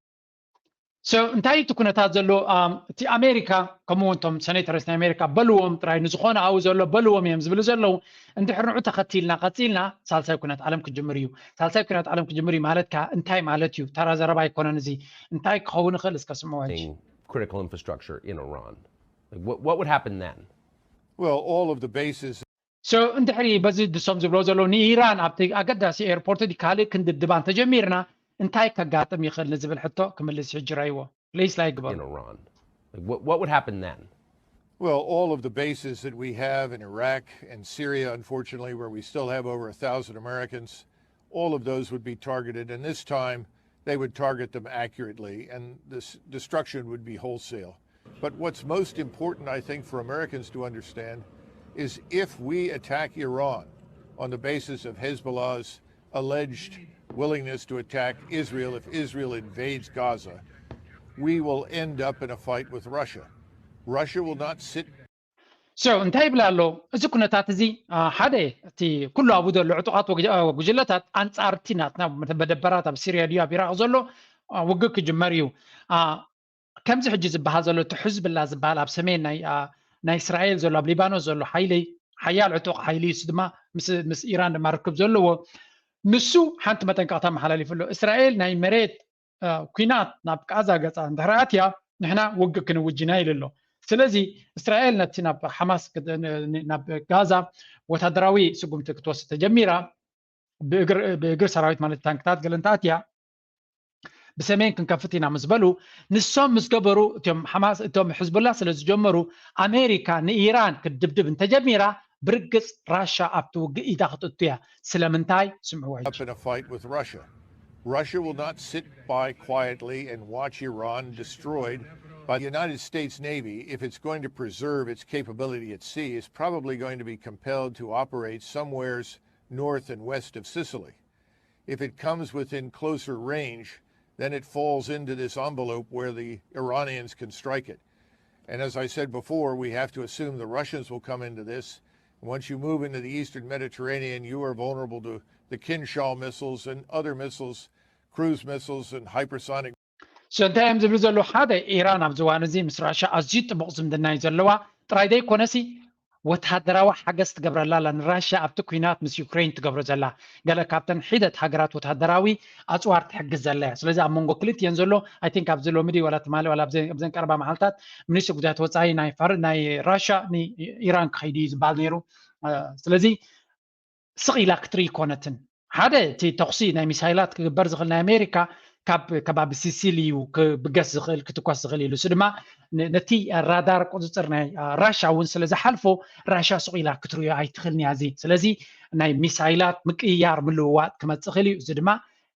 So እንታይ እቲ ኩነታት ዘሎ? ኣም፣ እቲ ኣሜሪካ ከምኡ እውን እቶም ሰኔተርስ ናይ ኣሜሪካ በልዎም ጥራይ ንዝኾነ ኣብኡ ዘሎ በልዎም እዮም ዝብሉ ዘለዉ። እንድሕር ንዑ ተኸቲልና ቀፂልና ሳልሳይ ኩነት ዓለም ክጅምር እዩ። ሳልሳይ ኩነት ዓለም ክጅምር እዩ ማለት ከ እንታይ ማለት እዩ? ተራ ዘረባ ኣይኮነን እዚ። እንታይ ክኸውን ይኽእል? እስከ ስምዕዎ ሕጂ። Critical infrastructure in Iran. Like, what, what would happen then? Well, all of the bases So እንድሕሪ በዚ ድሶም ዝብሎ ዘለዉ ንኢራን ኣብቲ ኣገዳሲ ኤርፖርት ድዩ ካልእ ክንድድባ እንተጀሚርና እንታይ ከጋጥም ይኽእል ንዝብል ሕቶ ክምልስ ይሕጅራይዎ። ፕሊስ ላይክ ግበሩ። In Iran. Like, what, what would happen then? Well, all of the bases that we have in Iraq and Syria, unfortunately, where we still have over a thousand Americans, all of those would be targeted. And this time, they would target them accurately, and this destruction would be wholesale. But what's most important, I think, for Americans to understand is if we attack Iran on the basis of Hezbollah's alleged willingness to attack Israel if Israel invades Gaza, we will end up in a fight with Russia. Russia will not sit So እንታይ ይብል ኣሎ? እዚ ኩነታት እዚ፣ አ፣ ሓደ እቲ ኩሉ ኣብኡ ዘሎ ዕጡቓት ወግ-፣ አ፣ ጉጅለታት ኣንጻርቲ ናትና መደበራት ኣብ ሲርያ ድዩ ኣብ ኢራቕ ዘሎ፣ አ፣ ውግእ ክጅመር እዩ። አ፣ ከምዚ ሕጂ ዝበሃል ዘሎ እቲ ሕዝብላ ዝበሃል ኣብ ሰሜን ናይ፣ አ፣ ናይ እስራኤል ዘሎ ኣብ ሊባኖስ ዘሎ ሓይሊ ሓያል ዕጡቕ ሓይሊ እዩ። እሱ ድማ ምስ፣ ምስ ኢራን ድማ ርክብ ዘለዎ። ንሱ ሓንቲ መጠንቀቕታ መሓላሊፉ ኣሎ። እስራኤል ናይ መሬት አ፣ ኲናት ናብ ቃዛ ገጻ እንድሕር ኣትያ ንሕና ውግእ ክንውጅና ኢሉ ኣሎ። ስለዚ እስራኤል ነቲ ናብ ሓማስ ክት-፣ ን-፣ ን-፣ ናብ ጋዛ ወታደራዊ ስጉምቲ ክትወስድ ተጀሚራ። ብእግር፣ ብእግር ሰራዊት ማለት ታንክታት ገለ እንተኣትያ ብሰሜን ክንከፍት ኢና ምስ በሉ፣ ንሶም ምስ ገበሩ፣ እቶም ሓማስ፣ እቶም ሕዝቡላ ስለ ዝጀመሩ፣ ኣሜሪካ ንኢራን ክትድብድብ እንተጀሚራ፣ ብርግጽ ራሻ ኣብቲ ውግእ ኢዳ ክትእቱ እያ። ስለምንታይ? ስምዕዎ ሕጂ። Up in a fight with Russia. Russia will not sit by quietly and watch Iran destroyed by the United States Navy. If it's going to preserve its capability at sea, it's probably going to be compelled to operate somewheres north and west of Sicily. If it comes within closer range, then it falls into this envelope where the Iranians can strike it. And as I said before, we have to assume the Russians will come into this. Once you move into the Eastern Mediterranean, you are vulnerable to the Kinzhal missiles and other missiles, cruise missiles and hypersonic. So እንታይ እዮም ዝብሉ ዘለዉ? ሓደ፣ ኢራን ኣብዚ እዋን እዚ ምስ ራሻ ኣዝዩ ጥቡቕ ዝምድና እዩ ዘለዋ። ጥራይ ዘይኮነሲ ወተሃደራዊ ሓገዝ ትገብረላ ኣላ ንራሻ ኣብቲ ኲናት ምስ ዩክሬን ትገብሮ ዘላ። ገለ ካብተን ሒደት ሃገራት ወተሃደራዊ ኣፅዋር ትሕግዝ ዘላ እያ። ስለዚ ኣብ መንጎ ክልቲኤን ዘሎ፣ I think ኣብዚ ሎሚ ድዩ ዋላ ትማሊ ዋላ ኣብዘን ቀረባ መዓልታት ሚኒስትር ጉዳያት ወፃኢ ናይ ፋር ናይ ራሻ ንኢራን ክኸይዱ እዩ ዝበሃል ነይሩ። ስለዚ ስቕ ኢላ ክትርኢ ኣይኮነትን። ሓደ እቲ ተኹሲ ናይ ሚሳይላት ክግበር ዝኽእል ናይ ኣሜሪካ ካብ ከባቢ ሲሲሊ እዩ ክብገስ ዝኽእል ክትኮስ ዝኽእል ኢሉ። እሱ ድማ ነቲ ራዳር ቁፅፅር ናይ ራሻ እውን ስለ ዝሓልፎ ራሻ ስቕ ኢላ ክትርእዮ ኣይትኽእልን እያ። እዚ ስለዚ ናይ ሚሳይላት ምቅይያር ምልውዋጥ ክመፅእ ይኽእል እዩ። እዚ ድማ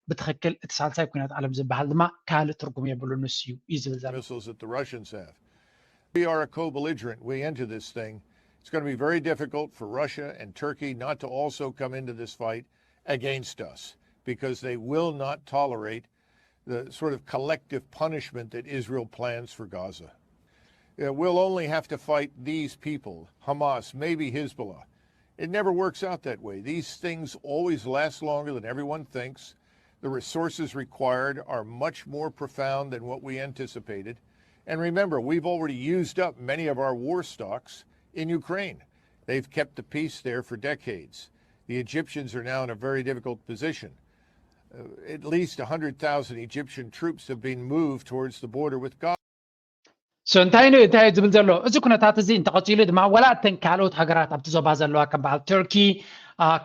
ብትኽክል እቲ ሳልሳይ ኩናት ዓለም ዝበሃል ድማ ካልእ ትርጉም የብሉን፣ ንሱ እዩ እዩ ዝብል ዘሎ። We are a co-belligerent. We enter this thing. It's going to be very difficult for Russia and Turkey not to also come into this fight against us, because they will not tolerate the sort of collective punishment that Israel plans for Gaza. We'll only have to fight these people, Hamas, maybe Hezbollah. It never works out that way. These things always last longer than everyone thinks. The resources required are much more profound than what we anticipated. And remember, we've already used up many of our war stocks in Ukraine. They've kept the peace there for decades. The Egyptians are now in a very difficult position. Uh, at least one hundred thousand Egyptian troops have been moved towards the border with Gaza. So እንታይ እንታይ ዝብል ዘሎ እዚ ኩነታት እዚ እንተቐፂሉ ድማ፣ ወላ እተን ካልኦት ሃገራት ኣብቲ ዞባ ዘለዋ ከም በዓል ቱርኪ፣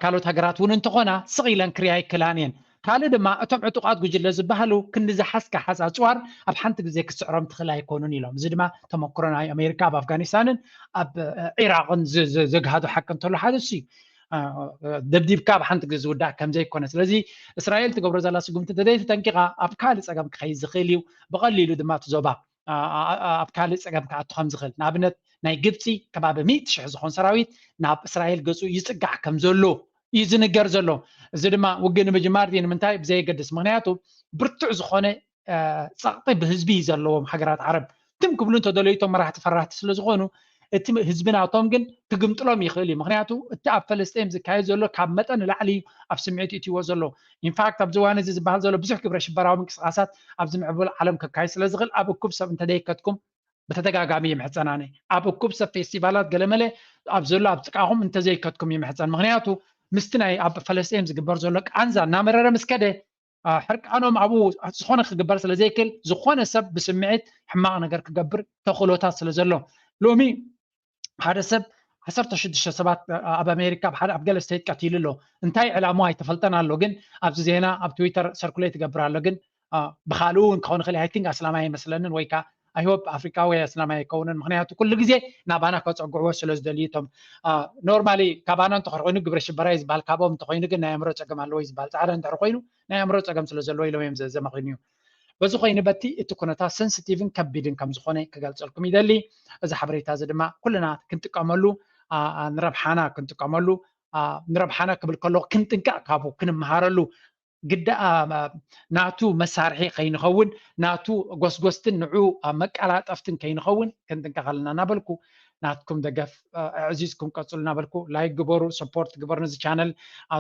ካልኦት ሃገራት እውን እንተኾና ስቕ ኢለን ክሪኣ ኣይክእላን እየን። ካልእ ድማ እቶም ዕጡቓት ጉጅለ ዝበሃሉ ክንዲ ዝሓዝካ ሓዝ ኣፅዋር ኣብ ሓንቲ ግዜ ክትስዕሮም ትኽእል ኣይኮኑን ኢሎም። እዚ ድማ ተመክሮ ናይ ኣሜሪካ ኣብ ኣፍጋኒስታንን ኣብ ዒራቕን ዘግሃዶ ሓቂ እንተሎ ሓደ እሱ እዩ። ደብዲብካ ኣብ ሓንቲ ግዜ ዝውዳእ ከምዘይኮነ፣ ስለዚ እስራኤል ትገብሮ ዘላ ስጉምቲ እንተዘይተጠንቂቓ ኣብ ካልእ ፀገም ክኸይድ ዝኽእል እዩ። ብቐሊሉ ድማ እቲ ዞባ ኣብ ካልእ ፀገም ክኣቱ ከም ዝኽእል፣ ንኣብነት ናይ ግብፂ ከባቢ ሚእቲ ሽሕ ዝኾን ሰራዊት ናብ እስራኤል ገፁ ይፅጋዕ ከም ዘሎ እዩ ዝንገር ዘሎ። እዚ ድማ ውግእ ንምጅማር ድዩ ንምንታይ ብዘየገድስ፣ ምክንያቱ ብርቱዕ ዝኾነ ፀቕጢ ብህዝቢ እዩ ዘለዎም ሃገራት ዓረብ። ትም ክብሉ እንተደለዩ እቶም መራሕቲ ፈራህቲ ስለ ዝኾኑ፣ እቲ ህዝቢ ናቶም ግን ክግምጥሎም ይኽእል እዩ። ምክንያቱ እቲ ኣብ ፈለስጢን ዝካየድ ዘሎ ካብ መጠን ንላዕሊ እዩ ኣብ ስምዒት እትይዎ ዘሎ። ኢንፋክት ኣብዚ እዋን እዚ ዝበሃል ዘሎ ብዙሕ ግብረ ሽበራዊ ምንቅስቃሳት ኣብዚ ምዕቡል ዓለም ክካየድ ስለ ዝኽእል ኣብ እኩብ ሰብ እንተደይከትኩም ብተደጋጋሚ ይምሕፀናኒ። ኣብ እኩብ ሰብ ፌስቲቫላት ገለመለ ኣብ ዘሎ ኣብ ጥቃኹም እንተዘይከትኩም ይምሕፀን። ምክንያቱ ምስቲ ናይ ኣብ ፈለስጢን ዝግበር ዘሎ ቃንዛ እናመረረ ምስ ከደ ሕርቃኖም ኣብኡ ዝኾነ ክግበር ስለ ዘይክእል ዝኾነ ሰብ ብስምዒት ሕማቕ ነገር ክገብር ተኽእሎታት ስለ ዘሎ ሎሚ ሓደ ሰብ ዓሰርተ ሽዱሽተ ሰባት ኣብ ኣሜሪካ ኣብ ሓደ ኣብ ገለ ስቴት ቀቲሉ ኣሎ። እንታይ ዕላማ ኣይተፈልጠን ኣሎ፣ ግን ኣብዚ ዜና ኣብ ትዊተር ሰርኩሌት ይገብር ኣሎ። ግን ብካልኡ እውን ክኸውን ይኽእል። I think ኣስላማይ ኣይመስለንን ወይ ከዓ I hope ኣፍሪካዊ ኣስላማይ ኣይከውንን። ምክንያቱ ኩሉ ግዜ ናባና ከፀግዕዎ ስለ ዝደልዩ እቶም normally ካባና እንተኾነ ኮይኑ ግብረ ሽበራ እዩ ዝበሃል፣ ካብኦም እንተኮይኑ ግን ናይ ኣእምሮ ፀገም ኣለዎ እዩ ዝበሃል። ፃዕዳ እንድሕር ኮይኑ ናይ ኣእምሮ ፀገም ስለ ዘለዎ ኢሎም እዮም ዘዘመኽንዩ። በዚ ኮይኑ በቲ እቲ ኩነታት ሰንስቲቭን ከቢድን ከም ዝኾነ ክገልፀልኩም ይደሊ። እዚ ሓበሬታ እዚ ድማ ኩልና ክንጥቀመሉ ንረብሓና ክንጥቀመሉ ንረብሓና ክብል ከለኹ ክንጥንቀቕ ካብኡ ክንመሃረሉ ግዳ ናቱ መሳርሒ ከይንኸውን ናቱ ጎስጎስትን ንዑ መቀላጠፍትን ከይንኸውን ክንጥንቀቕ ኣለና እናበልኩ ናትኩም ደገፍ ኣዕዚዝኩም ቀፅሉ እናበልኩ ላይክ ግበሩ፣ ሰፖርት ግበሩ ነዚ ቻነል።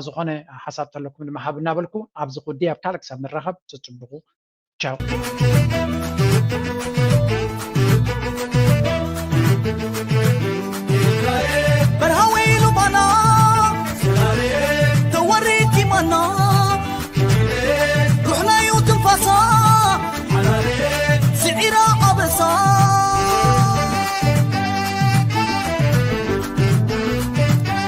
ዝኾነ ሓሳብ ተለኩም ድማ ሃቡ እናበልኩ ኣብዚ ጉዳይ ኣብ ካልእ ክሳብ ንራኸብ ተፅብቑ። ቻው።